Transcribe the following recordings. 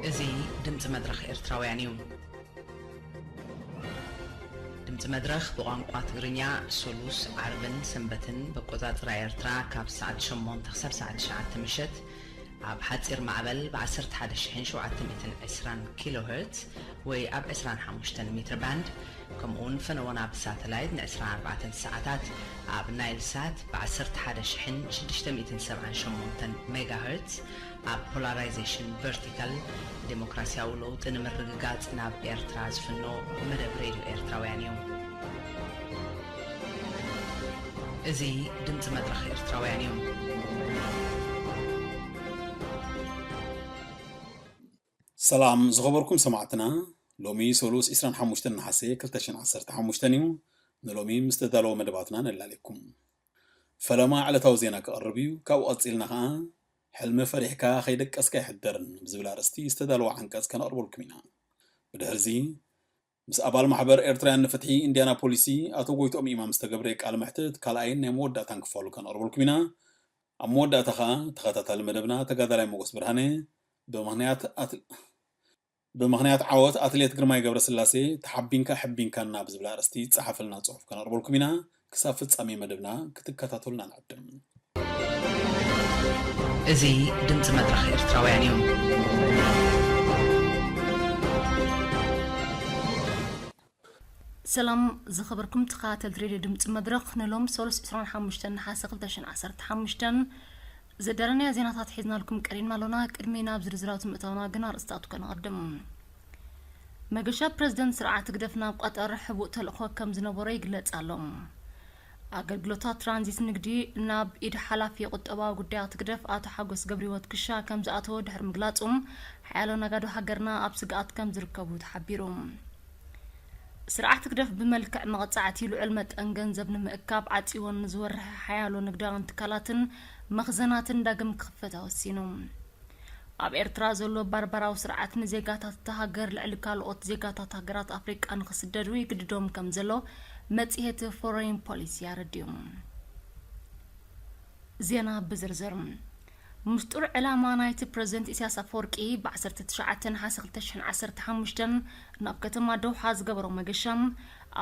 እዚ ድምፂ መድረኽ ኤርትራውያን እዩ። ድምፂ መድረኽ ብቋንቋ ትግርኛ ሶሉስ፣ ዓርብን ሰንበትን በቆፃፅራ ኤርትራ ካብ ሰዓት ሸሞንተ ክሳብ ሰዓት ትሽዓተ ምሸት ኣብ ሓፂር ማዕበል ብ ዓሰርተ ሓደ ሽሕን ሸውዓተ ሚእትን ዕስራን ኪሎ ሄርትዝ ወይ ኣብ ዕስራን ሓሙሽተን ሜትር ባንድ፣ ከምኡውን ፈነወና ብሳተላይት ን ዕስራን ኣርባዕተን ሰዓታት ኣብ ናይል ሳት ብ ዓሰርተ ሓደ ሽሕን ሽዱሽተ ሚእትን ሰብዓን ሸሞንተን ሜጋ ሄርትዝ ኣብ ፖላራይዜሽን ቨርቲካል ዴሞክራሲያዊ ለውጢ ንምርግጋጽ ናብ ኤርትራ ዝፍኖ መደብ ሬድዮ ኤርትራውያን እዩ። እዚ ድምፂ መድረኽ ኤርትራውያን እዩ። ሰላም ዝኸበርኩም ሰማዕትና፣ ሎሚ ሶሉስ ዕስራን ሓሙሽተን ነሓሰ ክልተ ሽሕን ዓሰርተ ሓሙሽተን እዩ። ንሎሚ ምስ ተዳለወ መደባትና ነላልየኩም። ፈለማ ዕለታዊ ዜና ክቐርብ እዩ። ካብኡ ቀጺልና ኸኣ ሕልሚ ፈሪሕካ ከይደቀስካ ኣይሕደርን ብዝብል ኣርእስቲ ዝተዳለወ ዓንቀጽ ከነቕርበልኩም ኢና። ብድሕርዚ ምስ ኣባል ማሕበር ኤርትራውያን ንፍትሒ ኢንድያናፖሊሲ ኣቶ ጎይትኦም ኢማም ዝተገብረ ቃለ መሕትት ካልኣይን ናይ መወዳእታን ክፋሉ ከነቕርበልኩም ኢና። ኣብ መወዳእታ ኸኣ ተኸታታሊ መደብና ተጋዳላይ ሞገስ ብርሃነ ብምኽንያት ኣት-፣ ብምኽንያት ዓወት ኣትሌት ግርማይ ገብረስላሴ ተሓቢንካ ሕቢንካና ብዝብል ኣርእስቲ ዝጸሓፈልና ጽሑፍ ከነቕርበልኩም ኢና። ክሳብ ፍጻሜ መደብና ክትከታተሉና ንዕድም። እዚ ድምፂ መድረኽ ኤርትራውያን እዩ። ሰላም ዝኸበርኩም ተኸታተልቲ ሬድዮ ድምፂ መድረኽ፣ ንሎም ሰሉስ ዕስራን ሓሙሽተን ነሓሰ ክልተ ሽሕን ዓሰርተ ሓሙሽተን ዘዳለናዮ ዜናታት ሒዝናልኩም ቀሪብና ኣሎና። ቅድሚ ናብ ዝርዝራቱ ምእታውና ግን ኣርእስታቱ ከነቐድም። መገሻ ፕረዚደንት ስርዓት ህግደፍ ናብ ቀጠር ሕቡእ ተልእኾ ከም ዝነበሮ ይግለጽ ኣሎ። ኣገልግሎታት ትራንዚት ንግዲ ናብ ኢድ ሓላፊ ቁጠባዊ ጉዳያት ህግደፍ ኣቶ ሓጎስ ገብረህይወት ክሻ ከም ዝኣተወ ድሕሪ ምግላጹ፣ ሓያሎ ነጋዶ ሃገርና ኣብ ስግኣት ከም ዝርከቡ ተሓቢሩ። ስርዓት ህግደፍ ብመልክዕ መቕጻዕቲ ልዑል መጠን ገንዘብ ንምእካብ ዓጽይወን ንዝወርሐ ሓያሎ ንግዳውያን ትካላትን መኽዘናትን ዳግም ክኽፈታ ወሲኑ። ኣብ ኤርትራ ዘሎ ባርባራዊ ስርዓት ንዜጋታት እታ ሃገር ልዕሊ ካልኦት ዜጋታት ሃገራት ኣፍሪቃ ንኽስደዱ ይግድዶም ከም ዘሎ መጽሔት ፎሬን ፖሊሲ ኣረዲኡ። ዜና ብዝርዝር። ምስጡር ዕላማ ናይቲ ፕረዚደንት ኢሳያስ ኣፈወርቂ ብ ዓሰርተ ትሽዓተ ነሓሰ ክልተ ሽሕን ዓሰርተ ሓሙሽተን ናብ ከተማ ዶሓ ዝገበሮ መገሻ፣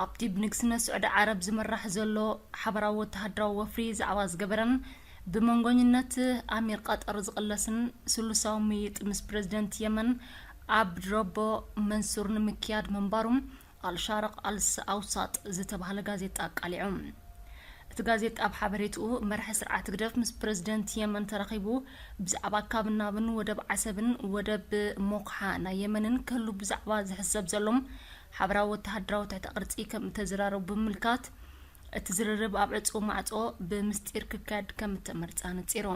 ኣብቲ ብንግስነት ስዑዲ ዓረብ ዝምራሕ ዘሎ ሓበራዊ ወተሃደራዊ ወፍሪ ዛዕባ ዝገበረን ብመንጎኝነት ኣሚር ቀጠር ዝቕለስን ስሉሳዊ ምይይጥ ምስ ፕረዚደንት የመን ኣብድረቦ መንሱር ንምክያድ ምንባሩ ኣልሻርቕ ኣልስ ኣውሳጥ ዝተባህለ ጋዜጣ ኣቃሊዑ። እቲ ጋዜጣ ኣብ ሓበሬትኡ፣ መራሒ ስርዓት ህግደፍ ምስ ፕረዚደንት የመን ተራኺቡ ብዛዕባ ካብን ናብን ወደብ ዓሰብን ወደብ ሞኽሓ ናይ የመንን ክህሉ ብዛዕባ ዝሕሰብ ዘሎ ሓበራዊ ወተሃደራዊ ትሕተ ቅርጺ ከም እተዘራረቡ ብምምልካት፣ እቲ ዝርርብ ኣብ ዕጹው ማዕጾ ብምስጢር ክካየድ ከም እተመርጸ ኣነጺሩ።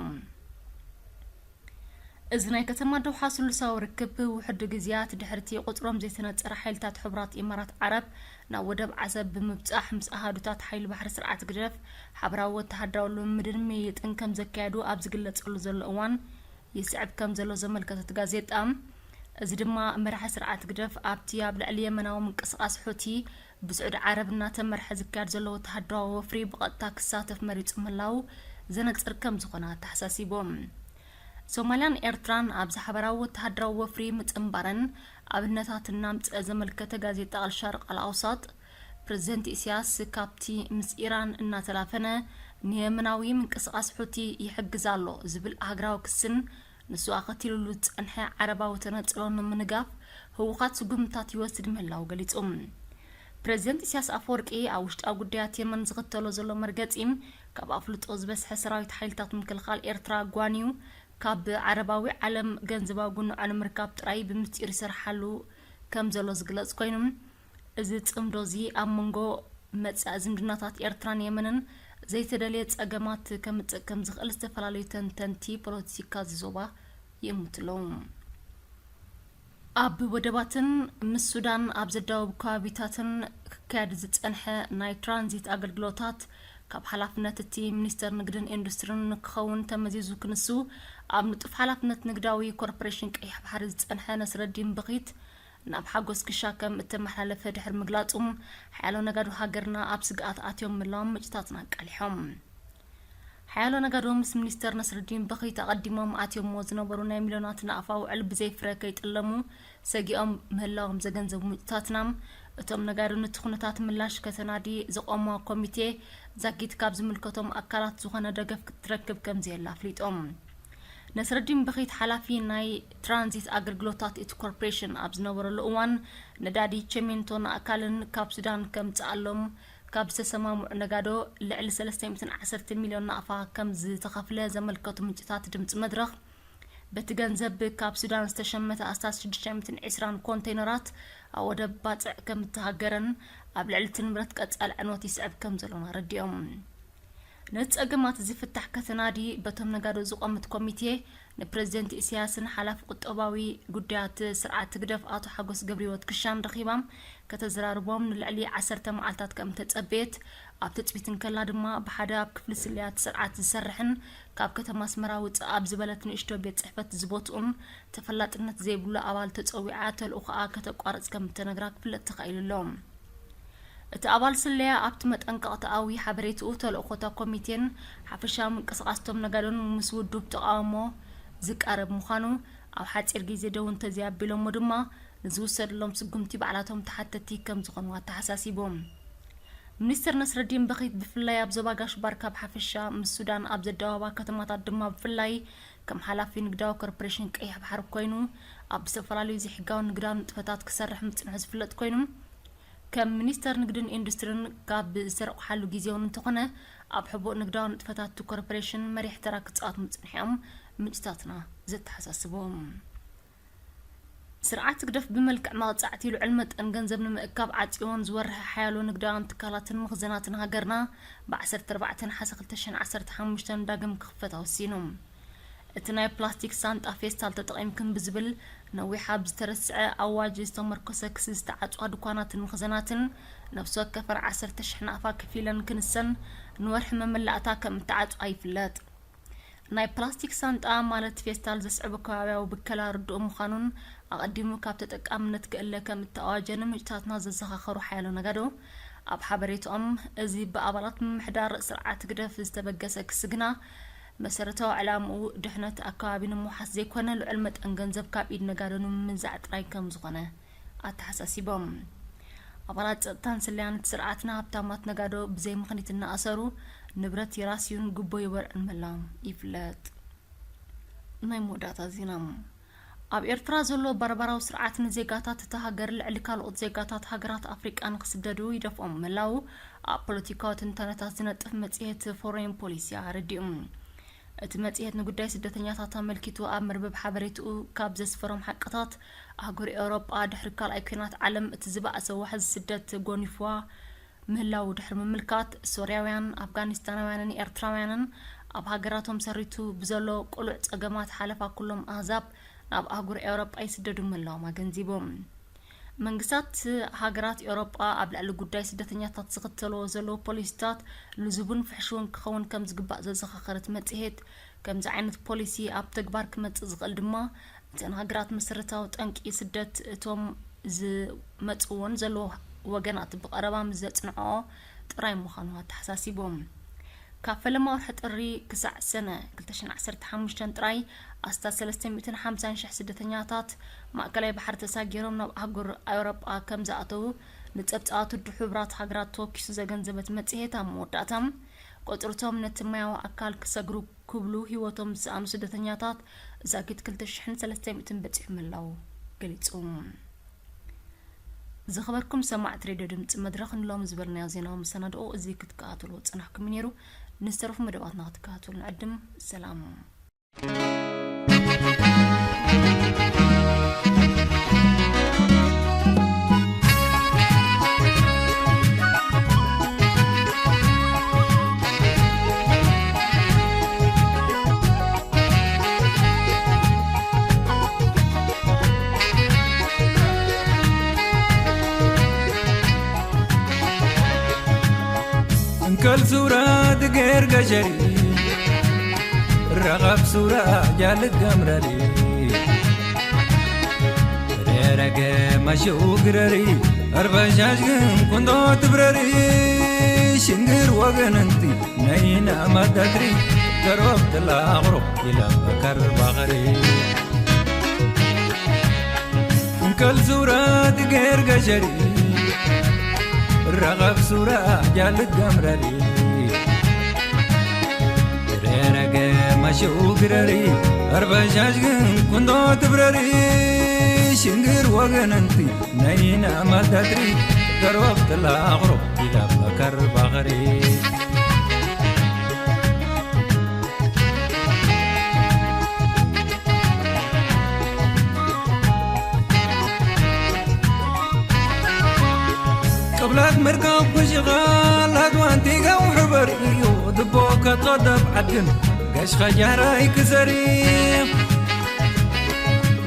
እዚ ናይ ከተማ ዶሓ ስሉሳዊ ርክብ ውሕድ ግዜያት ድሕሪቲ ቁጽሮም ዘይተነጸረ ሓይልታት ሕቡራት ኢማራት ዓረብ ናብ ወደብ ዓሰብ ብምብጻሕ ምስ ኣሃዱታት ሓይሊ ባሕሪ ስርዓት ህግደፍ ሓበራዊ ወተሃደራዊ ልምምድን ምይይጥን ከም ዘካየዱ ኣብ ዝግለጸሉ ዘሎ እዋን ይስዕብ ከም ዘሎ ዘመልከተት ጋዜጣ፣ እዚ ድማ መራሒ ስርዓት ህግደፍ ኣብቲ ኣብ ልዕሊ የመናዊ ምንቅስቓስ ሑቲ ብስዑዲ ዓረብ እናተመርሐ ዝካየድ ዘሎ ወተሃደራዊ ወፍሪ ብቐጥታ ክሳተፍ መሪጹ ምህላዉ ዘነጽር ከም ዝኾነ ኣተሓሳሲቡ። ሶማልያን ኤርትራን ኣብዚ ሓበራዊ ወተሃደራዊ ወፍሪ ምጽንባረን ኣብነታት እናምጽአ ዘመልከተ ጋዜጣ ኣልሻርቕ ኣልኣውሳጥ፣ ፕረዚደንት ኢሳያስ ካብቲ ምስ ኢራን እናተላፈነ ንየመናዊ ምንቅስቓስ ሑቲ ይሕግዝ ኣሎ ዝብል ሃገራዊ ክስን ንሱ ኣኸቲሉሉ ዝጸንሐ ዓረባዊ ተነጽሎ ንምንጋፍ ህዉኻት ስጉምትታት ይወስድ ምህላዉ ገሊጹ። ፕረዚደንት ኢሳያስ ኣፈወርቂ ኣብ ውሽጣዊ ጉዳያት የመን ዝኽተሎ ዘሎ መርገጺ፣ ካብ ኣፍልጦ ዝበዝሐ ሰራዊት ሓይልታት ምክልኻል ኤርትራ ኣጓንዩ፣ ካብ ዓረባዊ ዓለም ገንዘባዊ ጉንዖ ንምርካብ ጥራይ ብምስጢር ይሰርሓሉ ከም ዘሎ ዝግለጽ ኮይኑ፣ እዚ ጽምዶ እዚ ኣብ መንጎ መጻኢ ዝምድናታት ኤርትራን የመንን ዘይተደልየ ጸገማት ከምጽእ ከም ዝኽእል ዝተፈላለዩ ተንተንቲ ፖለቲካ እዚ ዞባ ይእምቱ ኣለዉ። ኣብ ወደባትን ምስ ሱዳን ኣብ ዘዳወቡ ከባቢታትን ክካየድ ዝጸንሐ ናይ ትራንዚት ኣገልግሎታት ካብ ሓላፍነት እቲ ሚኒስተር ንግድን ኢንዱስትሪን ንክኸውን ተመዚዙ ክንሱ፣ ኣብ ንጡፍ ሓላፍነት ንግዳዊ ኮርፖሬሽን ቀይሕ ባሕሪ ዝጸንሐ ነስረዲን ብኺት ናብ ሓጎስ ክሻ ከም እተመሓላለፈ ድሕሪ ምግላጹ፣ ሓያሎ ነጋዶ ሃገርና ኣብ ስግኣት ኣትዮም ምህላዎም ምንጭታትና ኣቃሊሖም። ሓያሎ ነጋዶ ምስ ሚኒስተር ነስረዲን በኺት ኣቐዲሞም ኣትዮሞ ዝነበሩ ናይ ሚልዮናት ናቕፋ ውዕል ብዘይ ፍረ ከይጥለሙ ሰጊኦም ምህላዎም ዘገንዘቡ ምንጭታትና፣ እቶም ነጋዶ ነቲ ኩነታት ምላሽ ከተናዲ ዘቖመ ኮሚቴ ዛጊት ካብ ዝምልከቶም ኣካላት ዝኾነ ደገፍ ክትረክብ ከም ዘየላ ኣፍሊጦም። ነስረዲን በኺት ሓላፊ ናይ ትራንዚት ኣገልግሎታት እቲ ኮርፖሬሽን ኣብ ዝነበረሉ እዋን፣ ነዳዲ ቸሜንቶ ንኣካልን ካብ ሱዳን ከምጽኣሎም ካብ ዝተሰማምዑ ነጋዶ ልዕሊ ሰለስተ ሚእትን ዓሰርተ ሚልዮን ናቕፋ ከም ዝተኸፍለ ዘመልከቱ ምንጭታት ድምጺ መድረኽ፣ በቲ ገንዘብ ካብ ሱዳን ዝተሸመተ ኣስታት ሽዱሽተ ሚእትን ዕስራን ኮንቴይነራት ኣብ ወደብ ባጽዕ ከም እተሃገረን ኣብ ልዕሊ እቲ ንብረት ቀጻሊ ዕንወት ይስዕብ ከም ዘሎን ኣረዲኦም። ነቲ ጸገማት እዚ ፍታሕ ከተናዲ በቶም ነጋዶ ዝቖመት ኮሚቴ ንፕረዚደንት ኢሳያስን ሓላፊ ቁጠባዊ ጉዳያት ስርዓት ህግደፍ ኣቶ ሓጎስ ገብረህይወት ክሻን ረኺባ ከተዘራርቦም ንልዕሊ ዓሰርተ መዓልታት ከም እተጸበየት፣ ኣብ ትጽቢት እንከላ ድማ ብሓደ ኣብ ክፍሊ ስለያት ስርዓት ዝሰርሕን ካብ ከተማ ኣስመራ ውጽእ ኣብ ዝበለት ንእሽቶ ቤት ጽሕፈት ዝቦትኡን ተፈላጥነት ዘይብሉ ኣባል ተጸዊዓ ተልእኾኣ ከተቋርጽ ከም እተነግራ ክፍለጥ ተኻኢሉ ኣሎ። እቲ ኣባል ስለያ ኣብቲ መጠንቀቕታኣዊ ሓበሬትኡ፣ ተልእኾታ ኮሚቴን ሓፈሻዊ ምንቅስቓስቶም ነጋዶን ምስ ውዱብ ተቓውሞ ዝቃረብ ምዃኑ፣ ኣብ ሓጺር ግዜ ደው እንተዘይኣቢሎሞ ድማ ንዝውሰደሎም ስጉምቲ ባዕላቶም ተሓተቲ ከም ዝኾኑ ኣተሓሳሲቡ። ሚኒስትር ነስረዲን በኺት ብፍላይ ኣብ ዞባ ጋሽ ባርካ ብሓፈሻ ምስ ሱዳን ኣብ ዘደባባ ከተማታት ድማ ብፍላይ ከም ሓላፊ ንግዳዊ ኮርፖሬሽን ቀይሕ ባሕሪ ኮይኑ ኣብ ዝተፈላለዩ ዘይሕጋዊ ንግዳዊ ንጥፈታት ክሰርሕ ምጽንሑ ዝፍለጥ ኮይኑ፣ ከም ሚኒስተር ንግድን ኢንዱስትሪን ካብ ዝተረቑሓሉ ግዜ እውን እንተኾነ፣ ኣብ ሕቡእ ንግዳዊ ንጥፈታት እቲ ኮርፖሬሽን መሪሕ ተራ ክጻወት ምጽንሖም ምንጭታትና ዘተሓሳስቡ። ስርዓት ህግደፍ ብመልክዕ መቕጻዕቲ ልዑል መጠን ገንዘብ ንምእካብ ዓጽይወን ዝወርሐ ሓያሎ ንግዳውያን ትካላትን መኽዘናትን ሃገርና፣ ብ ዓሰርተ ኣርባዕተ ነሓሰ ክልተ ሽሕን ዓሰርተ ሓሙሽተን ዳግም ክኽፈታ ወሲኑ። እቲ ናይ ፕላስቲክ ሳንጣ ፌስታል ተጠቒምክን ብዝብል ነዊሕ ኣብ ዝተረስዐ ኣዋጅ ዝተመርኮሰ ክሲ ዝተዓጽዋ ድኳናትን መኽዘናትን ነፍሲ ወከፈን ዓሰርተ ሽሕ ናቕፋ ከፊለን ክንሰን ንወርሒ መመላእታ ከም እተዓጽዋ ይፍለጥ። ናይ ፕላስቲክ ሳንጣ ማለት ፌስታል ዘስዕቦ ከባብያዊ ብከላ ርዱእ ምዃኑን ኣቐዲሙ ካብ ተጠቃምነት ክእለ ከም እተኣዋጀ ንምንጭታትና ዘዘኻኸሩ ሓያሎ ነጋዶ ኣብ ሓበሬትኦም፣ እዚ ብኣባላት ምምሕዳር ስርዓት ህግደፍ ዝተበገሰ ክሲ ግና መሰረታዊ ዕላምኡ ድሕነት ኣከባቢ ንምውሓስ ዘይኮነ ልዑል መጠን ገንዘብ ካብ ኢድ ነጋዶ ንምምንዛዕ ጥራይ ከም ዝኾነ ኣተሓሳሲቦም። ኣባላት ጸጥታን ስለያን እቲ ስርዓትና ሃብታማት ነጋዶ ብዘይ ምኽኒት እናኣሰሩ ንብረት ይራስዩን ጉቦ ይበልዑን ምህላዎም ይፍለጥ። ናይ መወዳእታ ዜና። ኣብ ኤርትራ ዘሎ ባርባራዊ ስርዓት ንዜጋታት እታ ሃገር ልዕሊ ካልኦት ዜጋታት ሃገራት ኣፍሪቃ ንክስደዱ ይደፍኦም ምህላዉ ኣብ ፖለቲካዊ ትንተነታት ዝነጥፍ መጽሔት ፎሬን ፖሊሲ ኣረዲኡ። እቲ መጽሔት ንጉዳይ ስደተኛታት ኣመልኪቱ ኣብ መርበብ ሓበሬትኡ ካብ ዘስፈሮም ሓቅታት፣ ኣህጉር ኤውሮጳ ድሕሪ ካልኣይ ኲናት ዓለም እቲ ዝበኣሰ ዋሕዚ ስደት ጎኒፍዋ ምህላዉ ድሕሪ ምምልካት፣ ሶርያውያን፣ ኣፍጋኒስታናውያንን ኤርትራውያንን ኣብ ሃገራቶም ሰሪቱ ብዘሎ ቅሉዕ ጸገማት ሓለፋ ኩሎም ኣህዛብ ናብ ኣህጉር ኤውሮጳ ይስደዱ ምህላዎም ኣገንዚቡ። መንግስታት ሃገራት ኤውሮጳ ኣብ ልዕሊ ጉዳይ ስደተኛታት ዝኽተልዎ ዘለዉ ፖሊሲታት ልዙብን ፍሕሹውን ክኸውን ከም ዝግባእ ዘዘኻኸረ እቲ መጽሔት፣ ከምዚ ዓይነት ፖሊሲ ኣብ ተግባር ክመጽእ ዝኽእል ድማ እተን ሃገራት መሰረታዊ ጠንቂ ስደት እቶም ዝመጽእወን ዘለዉ ወገናት ብቐረባ ምስ ዘጽንዕኦ ጥራይ ምዃኑ ኣተሓሳሲቡ። ካብ ፈለማ ወርሒ ጥሪ ክሳዕ ሰነ ክልተ ሽሕን ዓሰርተ ሓሙሽተን ጥራይ ኣስታት ሰለስተ ሚእትን ሓምሳን ሽሕ ስደተኛታት ማእከላይ ባሕሪ ተሳጊሮም ናብ ኣህጉር ኣውሮጳ ከም ዝኣተዉ ንጸብጻባት ውድብ ሕቡራት ሃገራት ተወኪሱ ዘገንዘበት መጽሔት፣ ኣብ መወዳእታ ቁጽርቶም ነቲ ማያዊ ኣካል ክሰግሩ ክብሉ ህይወቶም ዝሰኣኑ ስደተኛታት ዛጊት ክልተ ሽሕን ሰለስተ ሚእትን በጺሑ ምህላዉ ገሊጹ። ዝኸበርኩም ሰማዕቲ ሬድዮ ድምጺ መድረኽ፣ ንሎሚ ዝበልናዮ ዜናዊ መሰናድኦ እዚ ክትከታተልዎ ዝጸናሕኩም እዩ ነይሩ። ንዝተረፉ መደባትና ክትከታተሉ ንዕድም። ሰላም። እንከል ሱራ ትገር ገሸሪ ረቐብ ሱራ ጃልት ገምረሪ ደረገ መሽው ግረሪ ኣርባሻሽ ግን ኩንዶ ትብረሪ ሽንግር ወገንንቲ ነይና ማዳትሪ ገሮብ ትላቕሮ ኢላ በከር ባቕሪ እንከል ሱራ ትገር ገሸሪ ረቐብ ሱራ ጃልት ገምረሪ ረረገ ማሸኡ ግረሪ ኣርባሻሽ ግን ኩንዶ ትብረሪ ሽንግር ወገንንቲ ነይና ማዳትሪ ገሮብ ትላቕሮ ኢላ በከር ባቕሪ ቅብላት ምርካብ ኩሽኻ ላድዋንቲ ገው ሕበር እዩ ድቦ ከትቐደብ ዓድን ገሽኻ ጃራይ ክዘሪ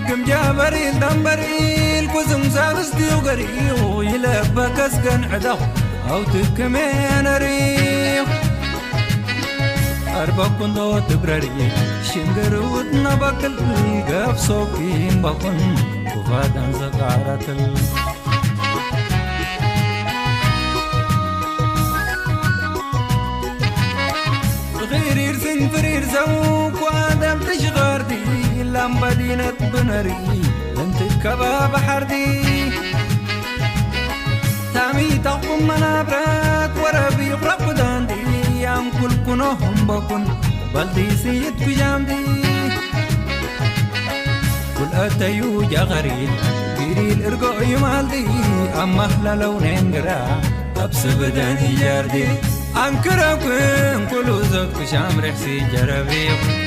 ግምጃ በሪል ዳምበሪል ኩዝም ሳብስቲው ገሪው ይለበከስገን ዕዳኹ ኣውትክሜ ነሪው ኣርበኩንዶ ትብረሪ ሽንግርውት ነበክል ገብሶኪን በኩን ኩፋዳን ዘቃረትል ኺሪር ስንፍሪር ዘው ኳደም ትሽኸርቲ ላምባዲነት ብነሪ እንትከባ ባሕርቲ ታሚ ተኹም መናብረት ወረቢ ኹረኩዳንዲ ኣንኩል ኩኖ ህምበኩን በልዲ ስይት ኩጃምዲ ኩልአተዩ ጃኸሪል ቢሪል እርጎ ይማልዲ ኣማህለለው ነንግራ ኣብ ስብደን ይጀርዲ ኣንክረኩን ኩሉ ዘትኩ ሻምርሕሲ ጀረቢ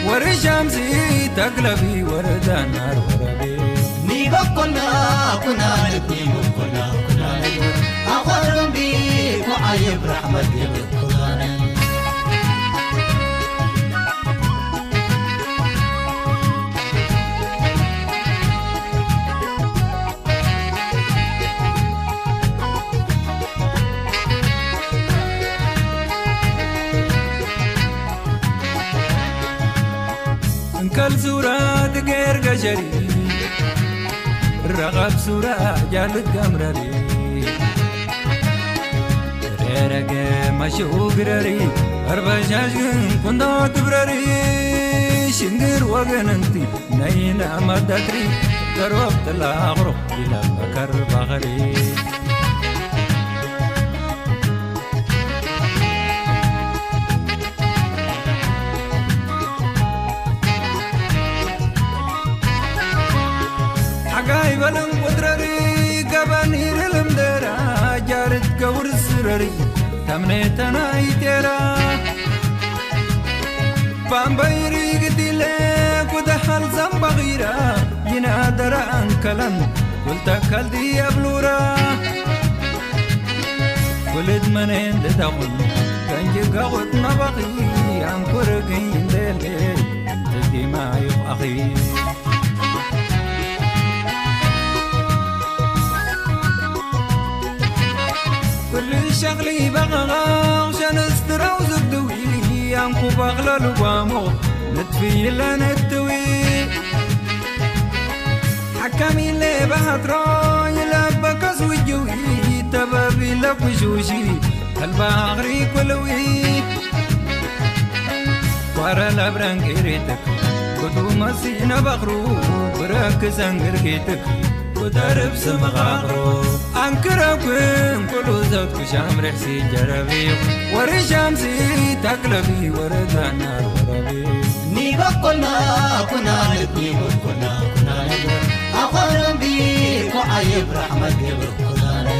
ወሪ ሻምሲ ተግለቢ ወረዳናር ወረቢ ኒበኮና ኩናነት ኒበኮና ኩናነት ኣኾረምቢ ኩዓየብ ራሕመት የብል ኩናነት እንከል ሱራ ትገር ገሸሪ ረቐብ ሱራ ጃልት ገምረሪ ረረገ መሽኡ ግረሪ ኣርበሻሽ ግን ኩንዶ ትብረሪ ሽንግር ወገንንቲ ነይና ማዳትሪ ገሮብ ትላቕሮ ኢላ መከር ባኸሪ ሓጋይ በለን ቁድረሪ ገበን ይርልም ደራ ጃርት ገውር ስረሪ ተምኔተናይ ቴራ ባምበይሪ ግዲለ ኩደሃል ዘንበኺራ ይናደራ ኣንከለን ኩልተከልዲ የብሉራ ኩልድ መኔን ልደኹን ከንጅጋቑት ነበኺ ኣንኩርግኝ እንደሌ እንትዲማ ይቋኺ ኩሉ ሸኽሊ በቐቓቕ ሸንስትራው ዝብድዊ ኣንኩ ባኽለሉ ጓሞ ንትፍይለን እትዊ ሓካሚለ ባሃትሮ ይለበከስ ውጅዊ ተበቢለ ኩሹሺ ከልባኽሪ ኩልዊ ኳረ ለብረን ቂሪትክ ኩዱ መሲ ነበኽሩ ብረክ ዘንግርጊትክ ኩደርብ ስምኻኽሩ ኣንክረኩን ኩሉ ዘትኩ ሻምርሕሲ ጀረቢ ወሪ ሻምሲ ተክለቢ ወረዳናር ወረቢ ኒበኮና ኩናልት ኒበኮና ኩናልት ኣኾረምቢ ኮዓይብ ራሕመት ግብር ኩናልት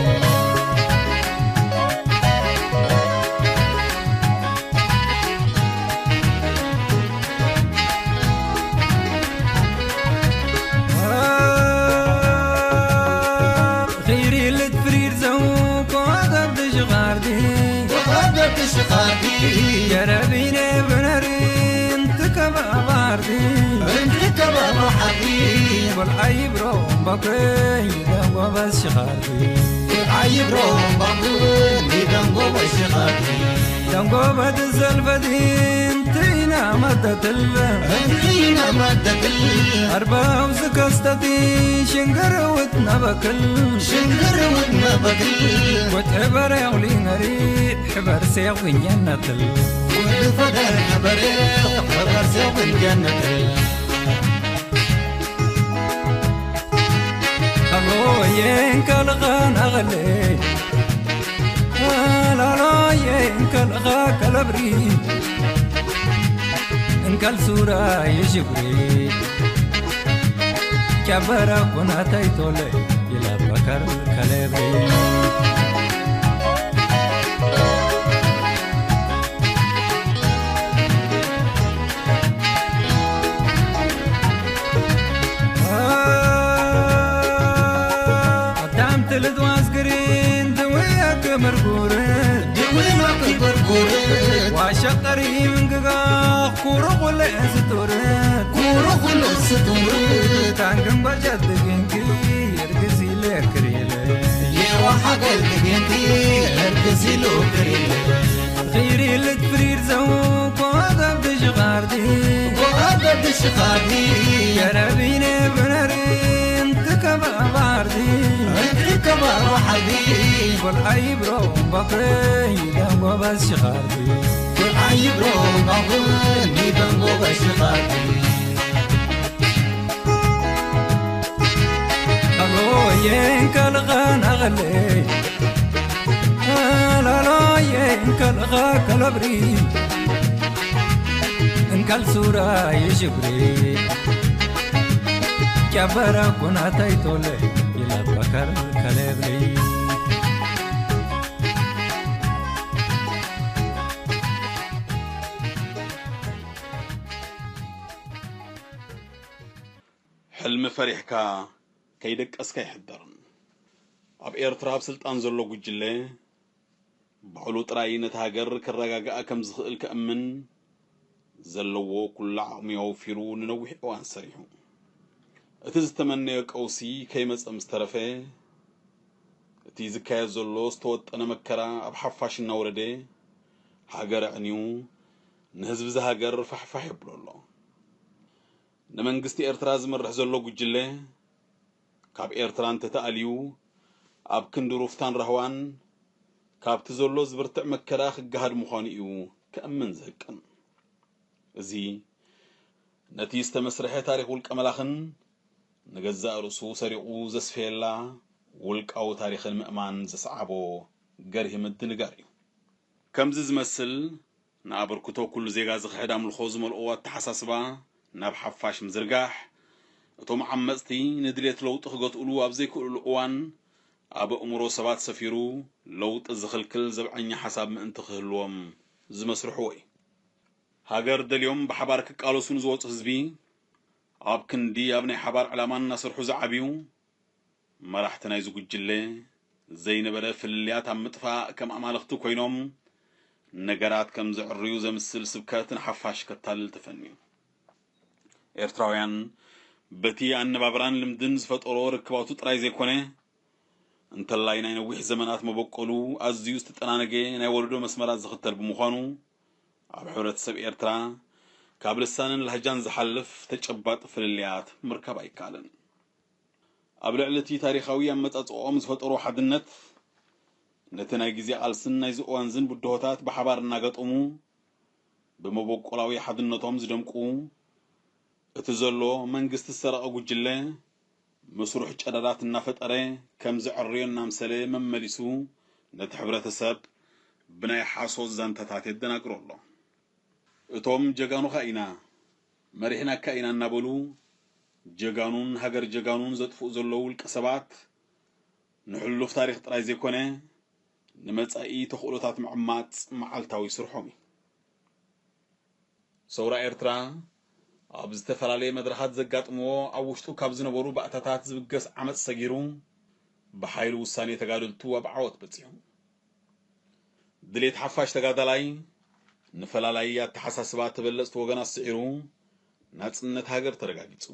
ኺሪ ልትፍሪር ዘው ኮዘብ ትሽኻርዲ ኮዘብ ትሽኻርዲ ጀረቢነ ብነሪ እንትከባባርዲ እንትከባባርዲ ቆልዓይ ብሮ ባኩይ ደንጎበዝ ሽኻርዲ ቆልዓይ ብሮ ባኩይ ደንጎበዝ ሽኻርዲ ደንጎበት ዘልፈቲ እንቲና መተትል እንቲና መተትል ኣርባው ዝከስተቲ ሽንገረውት ነበክል ሽንገረውት ነበክል ወትዕበረ ያውሊ ነሪ ሕበር ሴው ብኛነትል ወትፈደር ሕበረ ሕበር ሴው ብኛነትል ኣሎዬ እንከልኸ ናኸለይ ኣላሎዬ እንከልኸ ከለብሪ እንከል ሱራ ይሽጉሪ ጨበረ ኩናተይ ቶለ ይለበከር ከለብሪ ኣዳም ትልት ዋስግሪን ድውያክ ምርጉር ድውያክ ምርጉር ዋሸቀሪ ምንግጋ ኩሩ ኩለ ስቱር ኩሩ ኩለ ስቱር ታንግን በጀት ድግንኪ እርግዚ ለክሪለ የዋ ሓገል ድግንኪ እርግዚ ሉክሪለ ኺሪ ልትፍሪድ ዘው ኮደብ ድሽኻርዲ ኮደብ ድሽኻርዲ የረቢነ ብነሪ እንትከባባርዲ እንትከባባርዲ ቆልዓይ ብሮ ባክረይ ደንጎበዝ ሽኻርዲ ቆልዓይ ብሮ ባክረይ ደንጎበዝ ሽኻርዲ ኣሎዬ እንከልኸ ናኸለይ ኣላሎዬ እንከልኸ ከለብሪ እንከል ሱራ ይሽጉሪ ጨበረ ኩናተይ ቶለ ይለበከር ከለብሪ ሕልሚ ፈሪሕካ ከይደቀስካ ኣይሕደርን። ኣብ ኤርትራ ኣብ ስልጣን ዘሎ ጉጅለ ባዕሉ ጥራይ ነታ ሃገር ከረጋግኣ ከም ዝኽእል ከእምን ዘለዎ ኩሉ ዓቕሚ ኣውፊሩ ንነዊሕ እዋን ሰሪሑ። እቲ ዝተመነዮ ቀውሲ ከይመጸ ምስ ተረፈ፣ እቲ ዝካየድ ዘሎ ዝተወጠነ መከራ ኣብ ሓፋሽ እናወረደ፣ ሃገር ኣዕንዩ፣ ንህዝቢ እዛ ሃገር ፋሕፋሕ የብሎ ኣሎ። ንመንግስቲ ኤርትራ ዝመርሕ ዘሎ ጉጅለ፣ ካብ ኤርትራ እንተተኣልዩ፣ ኣብ ክንዲ ሩፍታን ራህዋን፣ ካብቲ ዘሎ ዝብርትዕ መከራ ክገሃድ ምዃኑ እዩ ከእምን ዝህቅን። እዚ፣ ነቲ ዝተመስርሐ ታሪኽ ውልቀ መላኽን፣ ንገዛእ ርእሱ ሰሪቑ ዘስፈየላ ውልቃዊ ታሪኽን ምእማን ዘስዓቦ ገርሂ ምድንጋር እዩ። ከምዚ ዝመስል ንኣበርክቶ ኩሉ ዜጋ ዝኽሕድ ኣምልኾ ዝመልኦ ኣተሓሳስባ ናብ ሓፋሽ ምዝርጋሕ፣ እቶም ዓመጽቲ ንድሌት ለውጢ ክገትእሉ ኣብ ዘይክእልሉ እዋን፣ ኣብ ኣእምሮ ሰባት ሰፊሩ ለውጢ ዝኽልክል ዘብዐኛ ሓሳብ ምእንቲ ክህልዎም ዝመስርሕዎ እዩ። ሃገር ደልዮም ብሓባር ክቃለሱ ንዝወጹ ህዝቢ፣ ኣብ ክንዲ ኣብ ናይ ሓባር ዕላማ እናሰርሑ ዝዓብዩ፣ መራሕቲ ናይዚ ጉጅለ ዘይነበረ ፍልልያት ኣብ ምጥፋእ ከም ኣማልኽቲ ኮይኖም ነገራት ከም ዘዕርዩ ዘምስል ስብከት ንሓፋሽ ከታልል ተፈንዩ። ኤርትራውያን በቲ ኣነባብራን ልምድን ዝፈጠሮ ርክባቱ ጥራይ ዘይኮነ፣ እንተላይ ናይ ነዊሕ ዘመናት መበቆሉ ኣዝዩ ዝተጠናነገ ናይ ወለዶ መስመራት ዝኽተል ብምዃኑ፣ ኣብ ሕብረተሰብ ኤርትራ ካብ ልሳንን ላህጃን ዝሓልፍ ተጨባጢ ፍልልያት ምርካብ ኣይከኣልን። ኣብ ልዕሊ እቲ ታሪኻዊ ኣመጻጽኦም ዝፈጠሮ ሓድነት፣ ነቲ ናይ ግዜ ቃልስን ናይዚ እዋንዝን ብድሆታት ብሓባር እናገጠሙ፣ ብመበቆላዊ ሓድነቶም ዝደምቁ፣ እቲ ዘሎ መንግስቲ ዝሰረቐ ጉጅለ፣ መስሩሕ ጨረራት እናፈጠረ፣ ከም ዘዕርዮ እናምሰለ መመሊሱ ነቲ ሕብረተሰብ ብናይ ሓሶት ዛንታታት የደናግሮ ኣሎ። እቶም ጀጋኑኻ ኢና፣ መሪሕናካ ኢና እናበሉ፣ ጀጋኑን ሃገር ጀጋኑን ዘጥፍኡ ዘለዉ ውልቀ ሰባት፣ ንሕሉፍ ታሪኽ ጥራይ ዘይኮነ፣ ንመጻኢ ተኽእሎታት ምዕማጽ መዓልታዊ ስርሖም እዩ። ሰውራ ኤርትራ፣ ኣብ ዝተፈላለየ መድረኻት ዘጋጥምዎ፣ ኣብ ውሽጡ ካብ ዝነበሩ ባእታታት ዝብገስ ዓመጽ ሰጊሩ፣ ብሓይሊ ውሳኔ ተጋደልቱ ኣብ ዓወት በጺሑ። ድሌት ሓፋሽ ተጋዳላይ፣ ንፈላላይ ኣተሓሳስባ ተበለጽቲ ወገናት ስዒሩ፣ ናጽነት ሃገር ተረጋጊጹ።